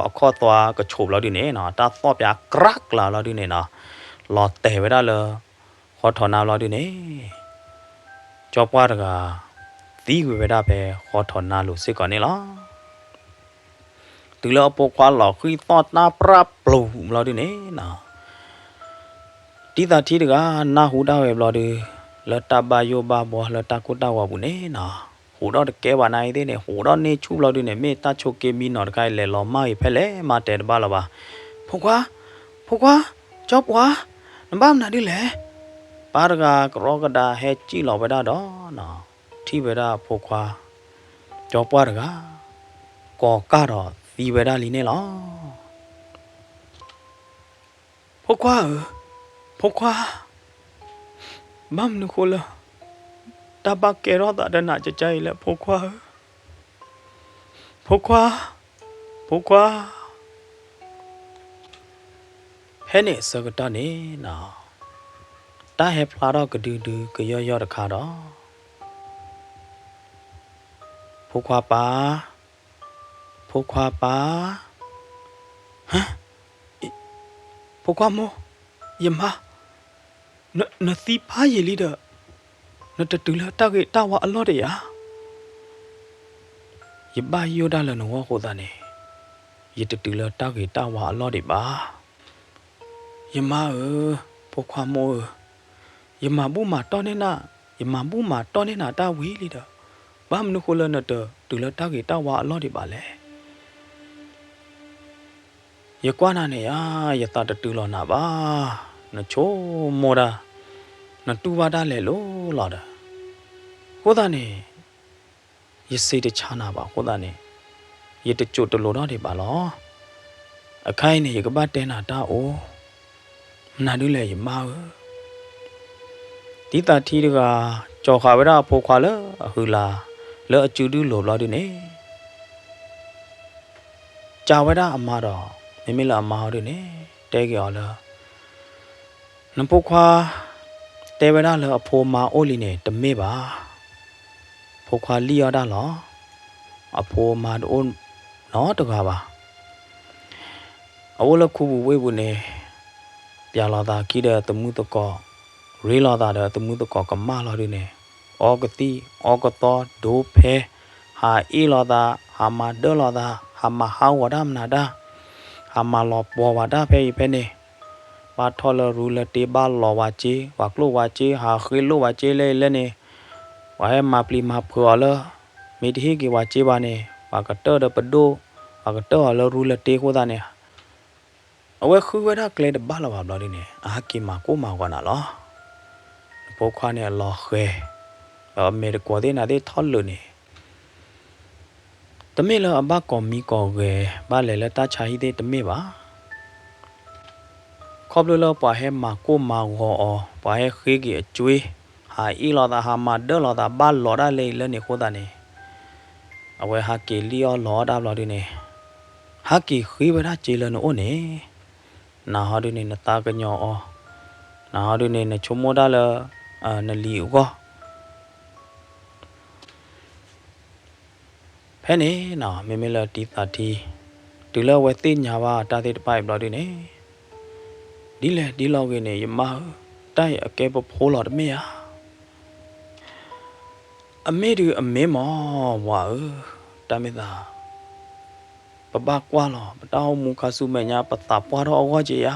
အခီၣ်သွါကဆိးဘျီဒုန့ၣ်နီၤ, တၢ်သီၣ်ပၠးကြၢးကျးလီၤဒုန့ၣ်နီၤ, လီၤတဲာ်ဝဲဒၣ်လၢ ဃီထီၣ်နါဘျီဒုန့ၣ် ကၠီပှၢ်တဂၤ သံကွံာ်ဝဲဒၣ်ဖဲဃီထီၣ်နါလိၤစ့ၢ်ကီးန့ၣ်လီၤ. တုၤလၢအဖိခွါလီၤဃံၤသီၣ်တၢ်ပြၢ်ပျိၤဘျီဒုန့ၣ်နီၤ, တံၤသးထံတဂၤ နၢ်ဟူဒၣ်ဝဲဘျီဒု လၢတၢ်ဘၣ်ယိၣ်ဘၣ်ဘှီလၢတၢ်ကိၢ်တၢ်ဂီၤပူၤန့ၣ်နီၤ, ဟူးဒီးတကဲဘၣ်နၤအံၤသ့ၣ်န့ၣ် ဟူးဒီးန့ၢ်ဆူၣ်ဘျီဒုန့ၣ် မ့ၢ်တၢ်ဆိးက့မံနီၤတခါအံၤ လဲၤလီၤမၢ်အံၤဖဲလဲၣ် မၤတဲတဘၣ်လၢၤဘၣ်. ဖိခွါ, ဖိခွါ, ကၠီပှၢ်, နဘၣ်မနုၤဒ်လဲၣ်. ပၢ်တဂၤကရီကဒါဟဲစံၣ်လီၤဝဲဒၣ်ဒီးနီၤ, ထံၣ်ဝဲဒၣ်အဖိခွါ ကၠီပှၢ်တဂၤ ကိးကၢ်ဒီးသံဝဲဒၣ်လံန့ၣ်လီၤ. ဖိခွါဧၢ, ဖိခွါ, ဘၣ်မနုၤဃိလၢ တၢ်ဘၣ်ကဲထီၣ်သးဒီးနၤကကါအံၤလဲၣ် ဖိခွါဧၢ, ဖိခွါ, ဖိခွါ. ဖဲန့ၣ်အဆၢကတီၢ်န့ၣ်နီၤ, တၢ်ဟဲဖျါထီၣ်ကဒုဒုကယီၢ်ယီၢ်တခါဒီး ဖိခွါပၢ်, ဖိခွါပၢ်, ဟါ, ဖိခွါမိၢ်, ယမါ, န, နသံဖးယံာ်လံဒီး နတတုၤလၢတၢ်ဂ့ၤတၢ်ဝါအလီၢ်ဒံးဧါ. ယဘၣ်ယိၣ်ဒၣ်လၢနဂီၢ်အဃိသတးန့ၣ် ယတတုၤလၢတၢ်ဂ့ၤတၢ်ဝါအလီၢ်ဒံးဘၣ်. ယမါဧၢ, ဖိခွါမိၢ်ဧၢ, ယမၤဘူၣ်မၤတီၢ်န့ၢ်နၤ, ယမၤဘူၣ်မၤတီၢ်န့ၢ်နၤတၢ်ဝံၤလံဒီး ဘၣ်မနုၤဃိလၢနတတုၤလၢတၢ်ဂ့ၤတၢ်ဝါအလီၢ်ဒံးဘၣ်လဲၣ်. ယကွၢ်နၤန့ၣ်ဧါ, ယသးတတုၤလီၤနၤဘၣ်. နဆိကမိၣ်ဒၣ်, နတူၢ်ဘၣ်ဒၣ်လဲာ်လိၤလီၤဒီး အဃိသတးန့ၣ် ယစံးတဆါနၤဘၣ်အဃိသတးန့ၣ် ယတစိၢ်တလိၤထီၣ်ဒံးဘၣ်လီၤ. အခါအံၤန့ၣ် ယကဘၣ်တဲနၤတၢ်အိၣ် မနုၤဒ်လဲၣ်ယမါဧၢ. တံၤသးထံတဂၤ ကၠီၤဃာ်ဝဲဒၣ်အဖိခွါလၢအဟုးလၢ် လၢအစုဒုၣ်လိာ်ဘျီဒုန့ၣ် စံးဝဲဒၣ်အမါဒီး မ့မ့ၢ်လၢအမါအီၤဒုန့ၣ် တဲက့ၤအီၤလၢ နဖိခွါ တဲဝဲဒၣ်လၢအဖိမါအိၣ်လံန့ၣ် တမ့ၢ်ဘၣ်. ဖိခွါလံၣ်အီၣ်ဒၣ်လီၤ. အဖိမါတအိၣ်နီတဂၤဘၣ်. အအိၣ်လၢခူပူၤဝ့ၢ်ပူၤန့ၣ် ပျၢ်လိာ်သးခံဒီးသမုၢ်သကိး, ရ့လိာ်သးဒီးသမုၢ်သကိးကမၣ်လီၤဒုန့ၣ်, အီကသံၣ်အီကသီဒိဖဲ, ဟးအ့ၣ်လိာ်သး, ဟးမၤဒၢလိာ်သး, ဟးမၤဟးဂီၤတၢ်မနုၤတၢ်, ဟးမၤလီၤပှီၤဝဲတၢ်ဖဲအံၤဖဲန့ၣ် ဘၣ်ထီၣ်လၢရူလၢတ့ဘၣ်လီၤဝဲစ့, ပှၤကျိၣ်ဝဲစ့, ဟးဃ့လိၣ်ဝဲစ့လဲၣ်လဲၣ်န့ၣ်, ပှၤဟဲမၤပျံၤမၤဖုးအီၤလၢ, မ့ၢ်တဟ့ၣ်က့ၤဝဲစ့ဘၣ်န့ၣ်, ပှၤကတၢၢ်ဒီးပဒိၣ်, ပှၤကတၢၢ်အီၤလၢရူလၢတ့အဃိသတးန့ၣ်, အဝဲဃုဝဲဒၣ်ကျဲတဘၣ်လၢၤဘၣ်ဘျီဒုန့ၣ် အဟးက့ၤမၤကိၢ်မၤဂီၤနၤလီၤ. နဖိခွါန့ၣ်အလီၤဃဲၤ, ဒီးအမဲာ်တကွီၤသ့ၣ်နၤသ့ၣ်ထီၣ်လၢာ်န့ၣ်, တမ့ၢ်လၢအဘၣ်ကိးမံၤကိးဂၤ ဘၣ်လဲၤလၢတၢ်ဆါဟံၣ်သ့ၣ်တမ့ၢ်ဘၣ်. ခီဖျိလၢပှၤဟဲမၤကိၢ်မၤဂီၤအီၤ, ပှၤဟဲဃ့က့ၤအကွ့, ဟးအ့ၣ်လိာ်သး ဟးမၤဒၢၣ်လိာ်သး ဘၣ်လီၤဒၣ်လဲာ်အံၤလၢန့ၣ်အဃိသတးန့ၣ်, အဝဲဟးက့ၤလံၣ်အီၣ်လီအီၣ်တၢ်ဘျီဒုန့ၣ်, ဟးက့ၤဃ့ဝဲဒၣ်စ့လၢနအိၣ်န့ၣ်, နၤဟီဒုန့ၣ် နသးကညီၤအီၤ, နၤဟီဒုန့ၣ် နဆိကမိၣ်တၢ်လၢ နလံၤအဂီၢ် ဖဲန့ၣ်နီၤ မ့မ့ၢ်လၢတံသးထံ, တုၤလၢအဝဲသ့ၣ်ညါဘၣ်တၢ်သ့ၣ်တဖၣ်အံၤဘျီဒုန့ၣ်, ဒ်လဲၣ်ဒ်လဲၣ်ဂ့ၤန့ၣ် ယမါဧၢ, တၢ်အံၤအကဲပဖိလီၤတမ့ၢ်ဧါ. အမ့ၢ်ဒုးအမ့ၢ်မး ဝၤဧၢ, တၢ်မ့ၢ်သး ပဘၣ်ကွၢ်လီၤ ပတၢ်အိၣ်မူခါဆူမဲာ်ညါ ပသးပှၢ်ထီၣ်အဂီၢ်က့ၤဧါ.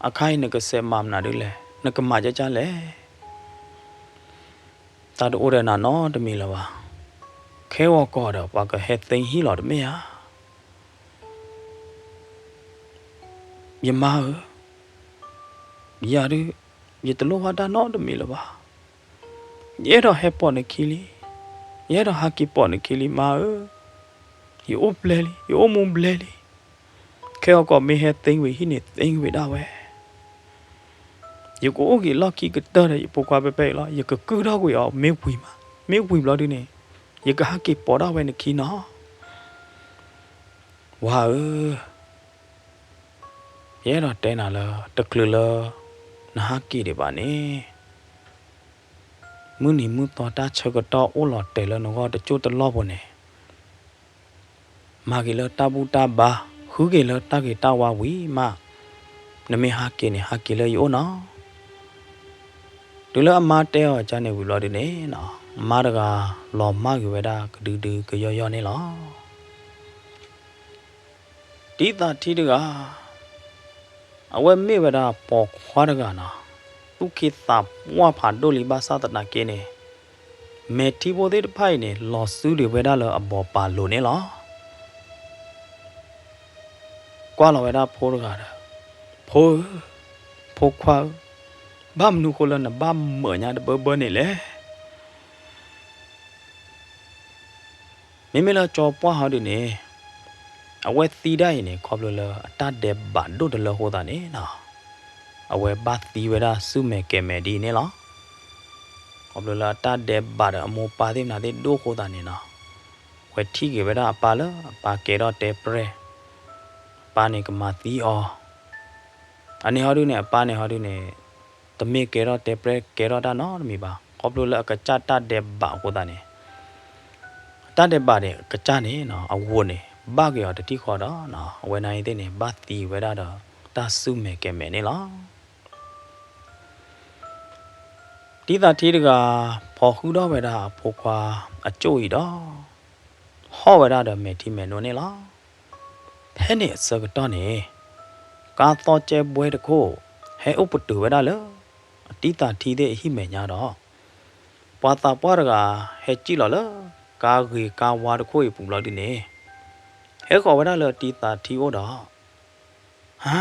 အခါအံၤနကစဲးမၤမနုၤဒ်လဲၣ်, နကမၤကၢ်ကၢ်လဲၣ်. တၢ်တအိၣ်ဒီးနၤနီတမံၤလၢၤဘၣ်. ခဲဂီၤကီၢ်ဒီး ပှၤကဟဲသ့ဟံၣ်လီၤတမ့ၢ်ဧါ. ယမါဧၢ, ယၤဒုး ယတလိၣ်ဘၣ်တၢ်နီတမံၤလၢၤဘၣ်. ယအဲၣ်ဒိးဟဲပိာ်နခံလံ, ယအဲၣ်ဒိးဟးက့ၤပိာ်နခံလံ မါဧၢ. ယအိၣ်ဘျဲလံ, ယအိၣ်မူဘျဲလံ. ခဲဂီၤကီၢ်မ့ၢ်ဟဲသ့ဝံၤဟံၣ်န့ၣ် သ့ဝံၤဒၣ်ဝဲ. ယကအိၣ်က့ၤလီၢ်ခံကတၢၢ်ဒီးယဖိခွါဖဲဖဲအံၤလီၤ. ယကကုၢ်ထီၣ်ကွံာ်အီၤ မ့ၢ်ဝံၤမး, မ့ၢ်ဝံၤဘျီဒုန့ၣ် ယကဟးက့ၤပိာ်ဒၣ်ဝဲနခံနီၤ. ဝၤဧၢ, ယအဲၣ်ဒိးတဲနၤလၢ တချုးလၢ နဟးက့ၤဒံးဘၣ်န့ၣ်, မုၢ်နံၤမုၢ်သီတၢ်ဆၢကတီၢ်အိၣ်လီၤတဲာ်လၢနဂီၢ်တစိၢ်တလီၢ်ဖိန့ၣ်, မၤက့ၤလၢတၢ်ဘူၣ်တၢ်ဘါ, ဃုက့ၤလၢတၢ်ဂ့ၤတၢ်ဝါဝံၤမး, နမ့ၢ်ဟးက့ၤန့ၣ် ဟးက့ၤလၢယအိၣ်နီၤ. တုၤလၢအမါတဲအီၤကန့ၣ်ဝံၤဘျီဒုန့ၣ်, မါတဂၤလီၤမၢ်က့ၤဝဲဒၣ်ကဒုဒုကယီယီန့ၣ်လီၤ. တံသးထံတဂၤ, အဝဲမ့ၢ်ဝဲဒၣ်ပိာ်ခွါတဂၤနီၤ, သူၣ်က့သးပှၢ်ဖးဒိၣ်လံဘၣ်ဆၣ်သနာ်က့န့ၣ်, မဲာ်ထံဖိသ့ၣ်တဖၣ်အံၤန့ၣ် လီၤစုဒံးဝဲဒၣ်လၢအဘီးပာ်လိၤန့ၣ်လီၤ. ကွၢ်လီၤဝဲဒၣ်ဖိတဂၤဒီး, ဖိဧၢ, ဖိခွါဧၢ, ဘၣ်မနုၤဃိလၢနဘၣ်မၢာ်ညါတဘၢဘၢန့ၣ်လဲၣ်. မ့မ့ၢ်လၢကၠီပှၢ်ဟီဒုန့ၣ်, အဝဲသံဒၣ်အံၤန့ၣ် ခီဖျိလၢအတၢ်ဒဲးဘးဒိၣ်တလၢအဃိသတးန့ၣ်နီၤ, အဝဲဘၣ်သံဝဲဒၣ်ဆူၣ်မဲာ်ကဲၤမဲာ်ဒ်န့ၣ်လီၤ. ခီဖျိလၢအတၢ်ဒဲးဘးဒီးအမိၢ်ပၢ်သ့ၣ်မနုၤသ့ၣ်ဒိၣ်အဃိသတးန့ၣ်နီၤ, အဝဲထံၣ်က့ၤဝဲဒၣ်အပၢ်လၢအပၢ်ကဲထီၣ်တဲပြဲၢ်, အပၢ်န့ၣ်ကမၤသံအီၤ အန့ၣ်ဟီဒုန့ၣ် အပၢ်န့ၣ်ဟီဒုန့ၣ်, တမ့ၢ်ကဲထီၣ်တဲပြဲၢ်ကဲထီၣ်တၢ်နီတမံၤဘၣ်. ခီဖျိလၢအကစၢ်တၢ်ဒဲးဘးအဃိသတးန့ၣ်, တၢ်ဒဲးဘးန့ၣ် အကစၢ်န့ၣ်နီၤ အဂီၤန့ၣ် ဘၣ်က့ၤအီၤတထံၣ်ဃီဒီး အဝဲန့ၣ်သ့ၣ်န့ၣ် ဘၣ်သံဝဲဒၣ်ဒီးတၢ်ဆူၣ်မဲာ်ကဲၤမဲာ်န့ၣ်လီၤ. တံသးထံတဂၤ ဖီၣ်ဃုာ်ထီၣ်ဝဲဒၣ်အဖိခွါအကၠိၣ်အံၤဒီး ဟီၣ်ဝဲဒၣ်ဒီးမဲာ်ထံမဲာ်နိန့ၣ်လီၤ. ဖဲန့ၣ်အဆၢကတီၢ်န့ၣ် ကါသီကဲဘှဲတခိၣ် ဟဲအိၣ်ပတုာ်ဝဲဒၣ်လၢ တံသးထံသ့ၣ်အဟံၣ်မဲာ်ညါဒီး ပှၤသးပှၢ်တဂၤ ဟဲစံၣ်လီၤလၢ ကါဂ့ၤကါဝါတခိၣ်အံၤပူၤဘျီဒုန့ၣ် ဟဲဃီၤဝဲဒၣ်လၢတံသးထံအိၣ်ဒီး ဟါ,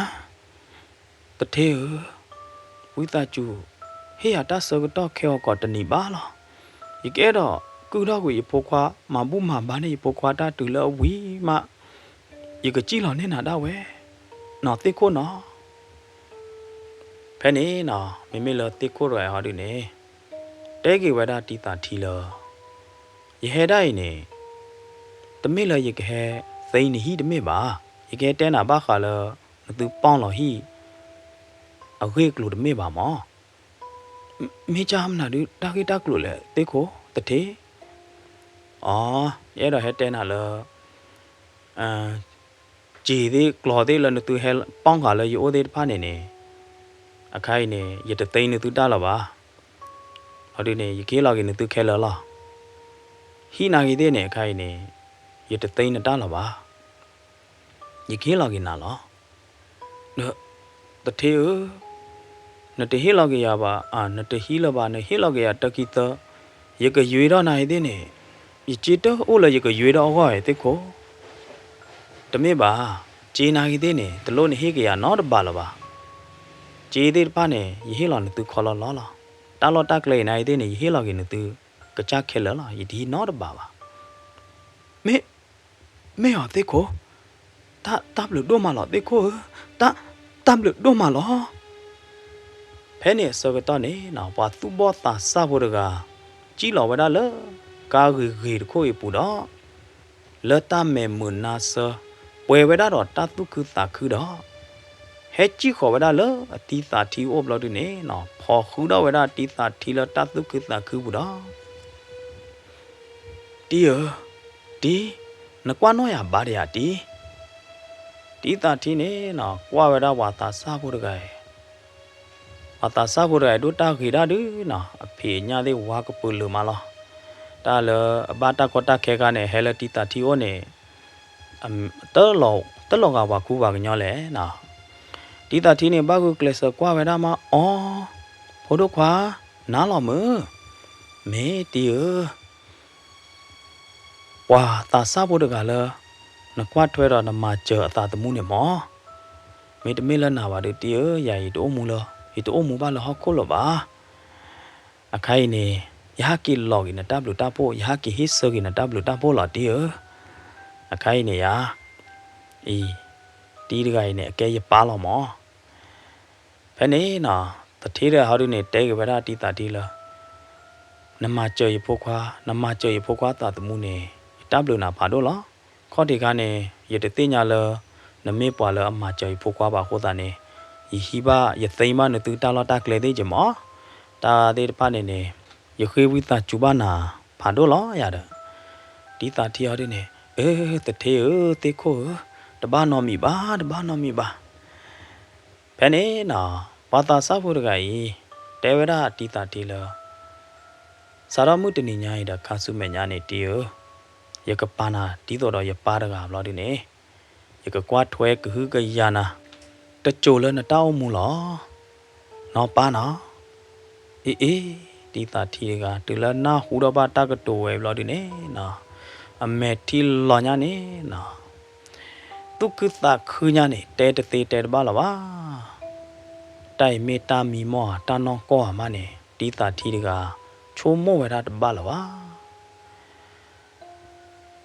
သထ့ဧၢ, ဝံသးစူၤ ဟ့ၣ်ယၤတၢ်ဆၢကတီၢ်ခဲဂီၤကီၢ်တနံၤဘၣ်လီၤ. ယကအဲၣ်ဒိးကုၢ်ထီၣ်ကွံာ်ယဖိခွါ မၤဘူၣ်မၤဘါန့ၢ်ယဖိခွါတၢ်တုၤလၢအဝံၤမး ယကစံၣ်လီၤန့ၢ်နၤဒၣ်ဝဲ နီၢ်သ့ၣ်ခိၣ်နီၤ. ဖဲန့ၣ်နီၤ မ့မ့ၢ်လၢသ့ၣ်ခိၣ်တဂၤအံၤဟီဒုန့ၣ် တဲက့ၤဝဲဒၣ်တံသးထံလၢ ယဟဲဒၣ်အံၤန့ၣ် တမ့ၢ်လၢယကဟဲသ့နဟံၣ်တမ့ၢ်ဘၣ်. ယကဟဲတဲနၤဘၣ်ဃးလၢ နသုပီၢ်လီၤဟံၣ် အဂ့ၢ်အကျိၤတမ့ၢ်ဘၣ်မး. မ့ၢ်ကၢ်မနုၤဒုး တၢ်ဂ့ၢ်တၢ်ကျိၤလဲၣ် သ့ၣ်ခိၣ်သထ့. အိ, ယအဲၣ်ဒိးဟဲတဲနၤလၢ စံာ်သ့ၣ်ကျီၤသ့ၣ်လၢနသုဟဲပီၢ်ဃာ်လၢယအိၣ်သ့ၣ်တဖၣ်န့ၣ်န့ၣ် အခါအံၤန့ၣ် ယတသ့နသုတၢ်လၢၤဘၣ်. အဒုန့ၣ် ယကဟ့ၣ်လီၤက့ၤနသုခဲလၢာ်လီၤ. ဟံၣ်နာ်က့ၤသ့ၣ်န့ၣ် အခါအံၤန့ၣ် ယတသ့နတၢ်လၢၤဘၣ်. ယကဟ့ၣ်လီၤက့ၤနၤလီၤ. ဒီး သထ့ဧၢ, နတဟ့ၣ်လီၤက့ၤယၤဘၣ်, အၢ နတဟံးလၢၤဘၣ်, နဟ့ၣ်လီၤက့ၤယၤတၢခံသၢ, ယကယွ့ထီၣ်နၤအံၤသ့ၣ်န့ၣ်, ယစ့တအိၣ်လၢယကယွ့ဒီးအဂီၢ်အံၤသ့ၣ်ခိၣ်, တမ့ၢ်ဘၣ်, စ့နၤအံၤသ့ၣ်န့ၣ် တလိၣ်နဟ့ၣ်က့ၤယၤနီတဘးလၢၤဘၣ်. စ့သ့ၣ်တဖၣ်န့ၣ် ယဟ့ၣ်လီၤနသုခီလီၤလီၤလီၤ. တၢ်လီၢ်တၢ်ကျဲအံၤနၤအံၤသ့ၣ်န့ၣ် ယဟ့ၣ်လီၤက့ၤနသု ကစၢ်ခဲလၢာ်လီၤ, ယတဟံးနီတဘးဘၣ်. မ့ၢ်, မ့ၢ်အီၤသ့ၣ်ခိၣ်, တၢ်, တၢ်ဘျုးဒိၣ်မးလီၤသ့ၣ်ခိၣ်ဧၢ, တၢ်, တၢ်ဘျုးဒိၣ်မးလီၤ. ဖဲန့ၣ်အဆၢကတီၢ်န့ၣ်နီၤ ပှၤသူၣ်ဘီၣ်သးစၢ်ဖိတဂၤ စံၣ်လီၤဝဲဒၣ်လၢ ကါဂ့ၤဂ့ၤတခိၣ်အံၤအပူၤဒီး လၢတၢ်မဲာ်မုာ်နါဆၢ ပှဲၤဝဲဒၣ်ဒီးတၢ်သူၣ်ခုသးခုဒီး ဟဲစံၣ်ဃီၤဝဲဒၣ်လၢအတံၤသးထံအိၣ်ဘျီဒုန့ၣ်နီၤ ဖီၣ်ဃုာ်ဒီးဝဲဒၣ်တံၤသးထံလၢတၢ်သူၣ်ခုသးခုပူၤဒီး တံၤဧၢ, တံၤ, နကွၢ်နီၣ်ယၤဘၣ်ဒံးဧါတံၤ. တံၤသးထံန့ၣ်နီၤ ကွၢ်ဝဲဒၣ်ပှၤသးစၢ်ဖိတဂၤအံၤ, ပှၤသးစၢ်ဖိတဂၤအံၤ ဒိၣ်တၢ်ဂ့ၤဒၣ်ဒုနီၤ အဖံးအညၣ်သ့ၣ်ဝါကပုာ်လုာ်မးလီၤ. တၢ်လၢအဘၣ်တၢ်ကီတၢ်ခဲခါန့ၣ် ဟဲလၢတံၤသးထံအိၣ်န့ၣ် တလီၤဂာ်ပှၤခူပှၤကညီလဲၣ်နီၤ. တံၤသးထံန့ၣ် ဘၣ်ဂုာ်ကျဲးစၢးကွၢ်ဝဲဒၣ်မး အီ, ဖိဒိၣ်ခွါ, နၤလီၤမုၢ်, မ့ၢ်တံၤဧၢ ပှၤသးစၢ်ဖိတဂၤလၢ နကွၢ်ထွဲဒီးနမၤစၢၤအသးသမူန့ၣ်မး, မ့တမ့ၢ်လၢနၤဘၣ်ဒီးတံၤဧၢ, ယၤယတအိၣ်မူလၢ, ယတအိၣ်မူဘၣ်လၢဟီၣ်ခိၣ်လၢၤဘၣ်. အခါအံၤန့ၣ် ယဟဲက့ၤလီၤက့ၤနတၢ်ဘျုးတၢ်ဖှိၣ်, ယဟဲက့ၤဟ့ၣ်ဆၢက့ၤနတၢ်ဘျုးတၢ်ဖှိၣ်လီၤတံၤဧၢ. အခါအံၤန့ၣ်ယၤ, အံၤ, တံၤတဂၤအံၤန့ၣ် အကဲယပၢ်လီၤမး. ဖဲန့ၣ်နီၤ သထ့တဂၤဟီဒုန့ၣ် တဲက့ၤဝဲဒၣ်တံၤသးထံလၢ နမၤစၢၤယဖိခွါ, နမၤစၢၤယဖိခွါသးသမူန့ၣ် ယတၢ်ဘျုးနၤဖးဒိၣ်လီၤ. ခီၣ်ထံးခါန့ၣ် ယတသ့ၣ်ညါလၢ နမ့ၢ်ပှၤလၢအမၤစၢၤယဖိခွါဘၣ်အဃိသတးန့ၣ် ယဟံးဘၣ်ယသ့ဘၣ်နသုတၢ်လီၢ်တၢ်ကျဲသ့ၣ်က့ၤမး. တၢ်သ့ၣ်တဖၣ်န့ၣ်န့ၣ် ယဃ့ဝံသးစူၤဘၣ်နၤဖးဒိၣ်လီၤယၤဒီး တံၤသးထံဟီဒုန့ၣ် အၢ သထ့ဧၢ သ့ၣ်ခိၣ်ဧၢ, တဘၣ်နီတမံၤဘၣ်, တဘၣ်နီတမံၤဘၣ်. ဖဲန့ၣ်နီၤ ပှၤသးစၢ်ဖိတဂၤအံၤ တဲဝဲဒၣ်တံၤသးထံလၢ စးထီၣ်မုၢ်တနံၤညါအံၤဒီးခါဆူမဲာ်ညါန့ၣ်တံၤဧၢ, ယကပာ်နၤဒ်သိးဒီးယပၢ်တဂၤဘျီဒုန့ၣ် ယကကွၢ်ထွဲကဟုကယာ်နၤ တစိၤလၢနတၢ်အိၣ်မူလီၤ. နီၢ်ပၢ်နီၤ, အ့ အ့ တံၤသးထံတဂၤ တုၤလၢနၢ်ဟူထီၣ်ဘၣ်တၢ်ကတိၤဝဲဘျီဒုန့ၣ်နီၤ အမဲာ်ထံလီၤညါန့ၣ်နီၤ သူၣ်ခုသးခုညါန့ၣ် တဲတသ့တဲတဘၣ်လၢၤဘၣ်. တၢ်အံၤမ့ၢ်တၢ်မံမီၢ်ဧါ တၢ်နီၢ်ကီၢ်ဧါမးန့ၣ် တံၤသးထံတဂၤ ဆိကမိၣ်ဝဲဒၣ်တဘၣ်လၢၤဘၣ်.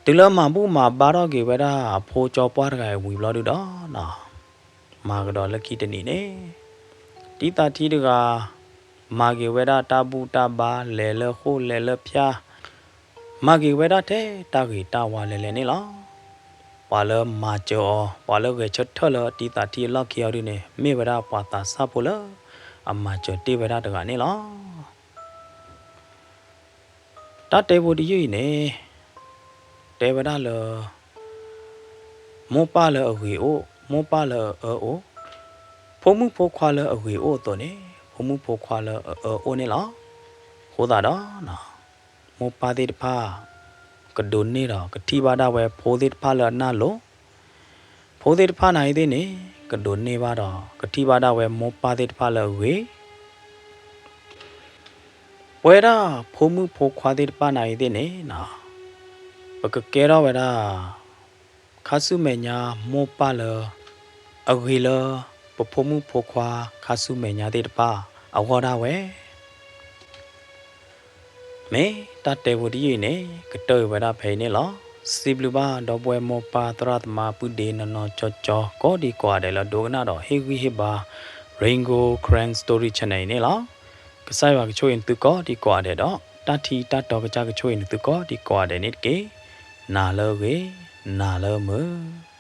တုၤလၢမၤဘူၣ်မၤဘါထီၣ်က့ၤဝဲဒၣ်အဖိကၠီပှၢ်တဂၤအံၤဝံၤဘျီဒုဒီးနီၤ မၤကဒီးလၢခံတနံၤန့ၣ် တံၤသးထံတဂၤ မၤက့ၤဝဲဒၣ်တၢ်ဘူၣ်တၢ်ဘါ လဲၤလၢဃိၣ်လဲၤလၢဖၠၣ် မၤက့ၤဝဲဒၣ်ထဲတၢ်ဂ့ၤတၢ်ဝါလဲၤလဲၤန့ၣ်လီၤ. ပှၤလၢမၤစၢၤအီၤ ပှၤလၢဂဲၤဆၢထၢၣ်လၢတံၤသးထံအလီၢ်ခံအီၤဒုန့ၣ် မ့ၢ်ဝဲဒၣ်ပှၤသးစၢ်ဖိလၢ အမၤစၢၤတ့ၢ်ဝဲဒၣ်တဂၤန့ၣ်လီၤ. တၢ်တဲဖိတယုၢ်အံၤန့ၣ် တဲဝဲဒၣ်လၢ မိၢ်ပၢ်လၢအဂ့ၤအိၣ် မိၢ်ပၢ်လၢအအၢအိၣ်, ဖိမုၣ်ဖိခွါလၢအဂ့ၤအိၣ်အသိးန့ၣ် ဖိမုၣ်ဖိခွါလၢအအၢအိၣ်န့ၣ်လီၤ. အဃိသတးဒီး မိၢ်ပၢ်သ့ၣ်တဖၣ် ကဒိးန့ၢ်ဒီးကထံၣ်ဘၣ်ဒၣ်ဝဲဖိသ့ၣ်တဖၣ်လၢအနၢ်လိၤ, ဖိသ့ၣ်တဖၣ်န့ၣ်အံၤသ့ၣ်န့ၣ် ကဒိးန့ၢ်ဘၣ်ဒီးကထံၣ်ဘၣ်ဒၣ်ဝဲမိၢ်ပၢ်သ့ၣ်တဖၣ်လၢအဂ့ၤ ပဝဲဒၣ်ဖိမုၣ်ဖိခွါသ့ၣ်တဖၣ်န့ၣ်အံၤသ့ၣ်န့ၣ် ပကကဲထီၣ်ဝဲဒၣ် ခါဆူမဲာ်ညါမိၢ်ပၢ်လၢ အဂ့ၤလၢ ပဖိမုၣ်ဖိခွါခါဆူမဲာ်ညါသ့ၣ်တဖၣ်အဂီၢ်ဒၣ်ဝဲ မ့ၢ်တၢ်တဲဖိတယုၢ်အံၤန့ၣ် ကတၢၢ်အံၤဝဲဒၣ်ဖဲအံၤန့ၣ်လီၤ. စံးဘျုးဘၣ်ဒီပုၢ်ဝဲၢ်မိၢ်ပၢ်သရၣ်သမါပုၢ်ဒ့နီၢ်နီၢ်ကၠီကၠီ ကိးဒံကိးဂၤဒဲးလၢဒိကနၣ်ဒီးဟ့ၣ်ဂံၢ်ဟ့ၣ်ဘါ Rain Gold Karen Story Channel အံၤန့ၣ်လီၤ. ကစၢ်ယွၤကဆိၣ်ဂ့ၤနသုကိးဒံကိးဂၤဒဲးဒီး တၢ်ထံတၢ်တီကစၢ်ကဆိၣ်ဂ့ၤနသုကိးဒံကိးဂၤဒဲးန့ၣ်တက့ၢ်. နၤလၢအဂ့ၤ, နၤလၢမုာ်.